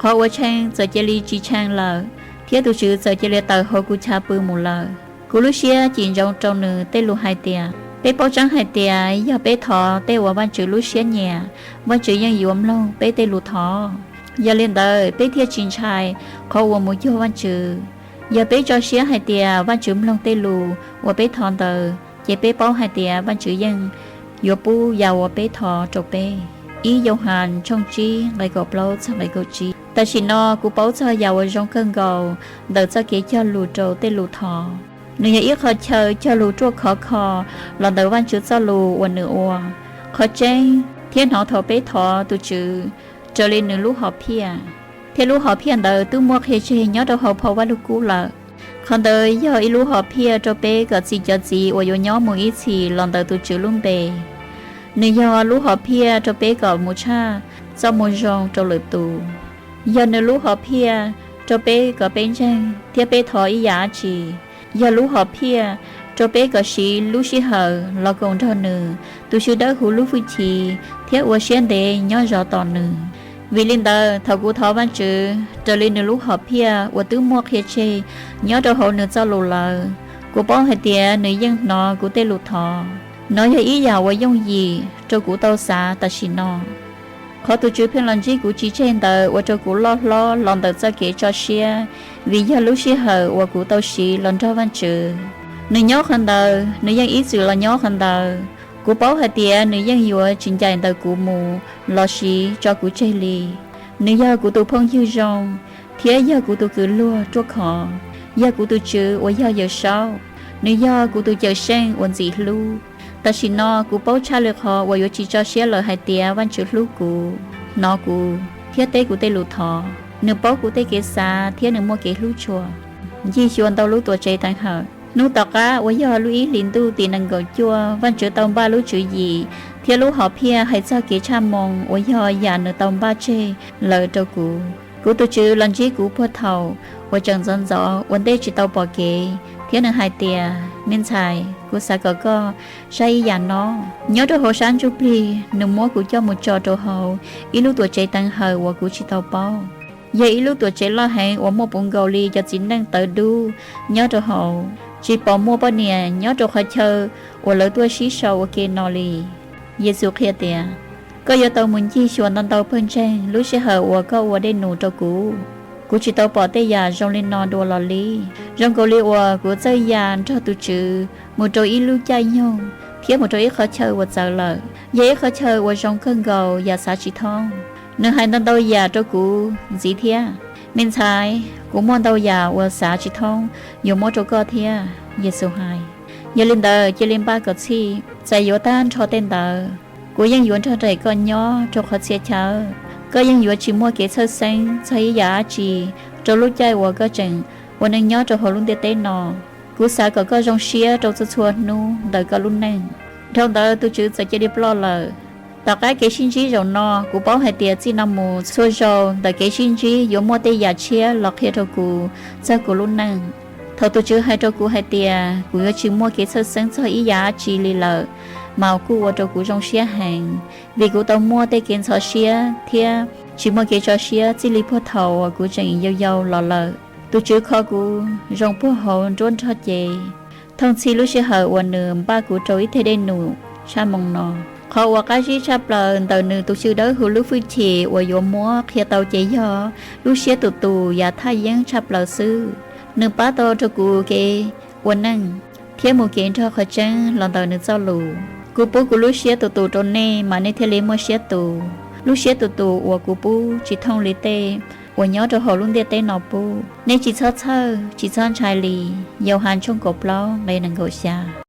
Qhov uas tshee txawm cia li tsis tshee lawm, thiab tus Tswv txawm cia li tawm hauv kuv chav pw mus lawm. Kuv lub siab cim ntsoov rau nws tej lus hais tias, peb paub tseeb hais tias yog peb thov tej uas Vajtswv lub siab nyiam, Vajtswv yeej yuav mloog peb tej lus thov. Yog li ntawd peb thiaj tsis ntshai qhov uas mus cuag Vajtswv. Yog peb tso siab hais tias Vajtswv mloog tej lus uas peb thov ntawd, ces peb paub hais tias Vajtswv yeej yuav pub yam uas peb thov rau peb. Ib Yauhas tshooj tsib nqe kaum plaub txog nqe kaum tsib. Tam sim no kuv paub txog yam uas zoo kawg nkaus ntawm txoj kev cog lus rau tej lus thov. Nws yog ib qho chaw cog lus ruaj khov kho los ntawm Vajtswv txoj lus uas nws ua. Qhov tseeb thiab hnov thaum peb thov tus Tswv raws li nws lub hom phiaj, thiab lub hom phiaj ntawd twb muaj qhia tseg nyob rau hauv phau Vajluskub lawm. Qhov ntawd yog ib lub hom phiaj rau peb kom txi cov txiv uas yuav nyob mus ib txhis los ntawm tus Tswv lub npe. Nws yog lub hom phiaj rau peb kom mus tshaj txoj moo zoo rau lwm tus. Yog nws lub hom phiaj rau peb kom peb ntseeg thiab peb thov ib yam dab tsi. Yog lub hom phiaj rau peb kom siv lub sij hawm los koom nrog nws, tu siab dawb huv lub hwj chim thiab ua siab ntev nyob zov tos nws. Vim li ntawd thaum kuv thov Vajtswv raws li nws lub hom phiaj uas twb muaj qhia tseg nyob rau hauv nws txoj lus lawm, kuv paub hais tias nws yeej hnov kuv tej lus thov. Nov yog ib yam uas yooj yim rau kuv tau xav tam sim no. Qhov tus Tswv pheej los ntsib kuv tsis tseg ntawd ua rau kuv loj hlob los ntawm txoj kev tso siab, vim yog lub sij hawm uas kuv tau siv los nrog Vajtswv. Nws nyob qhov ntawd, nws yeej ib txwm los nyob qhov ntawd. Kuv paub hais tias nws yeej yuav tsis ncaim ntawm kuv mus los sis tso kuv tseg li. Nws yog kuv tus phooj ywg zoo thiab yog kuv tus kws luag ruaj khov, yog kuv tus Tswv uas yog Yawmsaub. Nws yog kuv tus Cawm Seej uas ntxim hlub. Tam sim no kuv paub tshaj li qhov uas yuav tsis tso siab lawm hais tias Vajtswv hlub kuv, hnov kuv, thiab teb kuv tej lus thov. Nws paub kuv tej kev xav thiab nws muaj kev hlub tshua. Ncig xyuas ntau lub tuam tsev teev hawm. Hnub tom qab uas yog lub ib hlis ntuj tim nees nkaum cuaj, Vajtswv tau npaj lub tswv yim thiab lub hom phiaj hais txog kev tshaj moo uas yog yam nws tau npaj tseg lawm rau kuv. Kuv tus Tswv los ntsib kuv puag thaum uas tseem ntxov ntxov ua ntej tsis tau pom kev, thiab nws hais tias, Me ntxhais, kuv xav kom koj saib ib yam no. Nyob rau hauv sab ntsuj plig, nws muab kuv coj mus tso rau hauv ib lub tuam tsev teev hawm uas kuv tsis tau paub. Yog ib lub tuam tsev loj heev uas muaj puv nkaus li cov txiv neej tawv dub nyob rau hauv. Tsis pom muaj poj niam nyob rau qhov chaw uas lawv tuaj sib sau ua ke no li. Yexus qhia tias, Koj yuav tau mus ncig xyuas ntau ntau pawg ntseeg lub sij hawm uas koj ua dej num rau kuv. Kuv tsis tau pom tej yam zoo li no dua los li. Zoo nkaus li uas kuv txawj ya nrog tus Tswv mus rau ib lub caij nyoog thiab mus rau ib qhov chaw uas txawv lawm, yog ib qhov chaw uas zoo kawg nkaus yam xav tsis thoob. Nws hais ntau ntau yam rau kuv ntxiv thiab. Me ntxhais, kuv muaj ntau yam uas xav tsis thoob yuav muab rau koj thiab, Yexus hais. Yog li ntawd, cia li npaj kom txhij, txais yuav tag nrho tej ntawd. Kuv yeej yuav nrog nraim koj nyob rau qhov txhia chaw. Koj yeej yuav tsis muaj kev txhawj xeeb txog ib yam dab tsi rau lub caij uas koj tseem ua neej nyob rau hauv lub ntiaj teb no. Kuv xav kom koj zoo siab rau txhua txhua hnub ntawm koj lub neej. Dhau ntawd tus Tswv txawm cia li ploj lawm. Tom qab kev sib ntsib zaum no, kuv paub hais tias txij no mus txhua zaus ntawm kev sib ntsib yuav muaj tej yam tshiab los qhia rau kuv txog kuv lub neej. Thaum tus Tswv hais rau kuv hais tias kuv yuav tsis muaj kev txhawj xeeb txog ib yam dab tsi li lawm, mas kuj ua rau kuv zoo siab heev, vim kuv tau muaj tej kev ntxhov siab thiab tsis muaj kev tso siab txij li puag thaum uas kuv tseem yau yau los lawm. Tus Tswv kho kuv zoo puag hauv nruab nrog cev, thooj txhij lub sij hawm uas nws npaj kuv rau ib teg dej num tshaj moo no. Qhov uas qab zib tshaj plaws ntawm nws tus xyw dawb huv lub hwj chim uas yuav muab qhia tau ces yog lub siab tus tus yam thaj yeeb tshaj plaws xwb. Nws pab tau rau kuv kev ua neej thiab mus kev nrog qhov tseeb los ntawm nws txoj lus. Kuv pub kuv lub siab tus tus rau nej, mas nej thiaj li muaj siab tus. Lub siab tus tus uas kuv pub tsis thooj li tej uas nyob rau hauv lub ntiaj teb no pub. Nej tsis txhob txhawj, tsis txhob ntshai li. Yauhas tshooj kaum plaub nqe nees nkaum xya.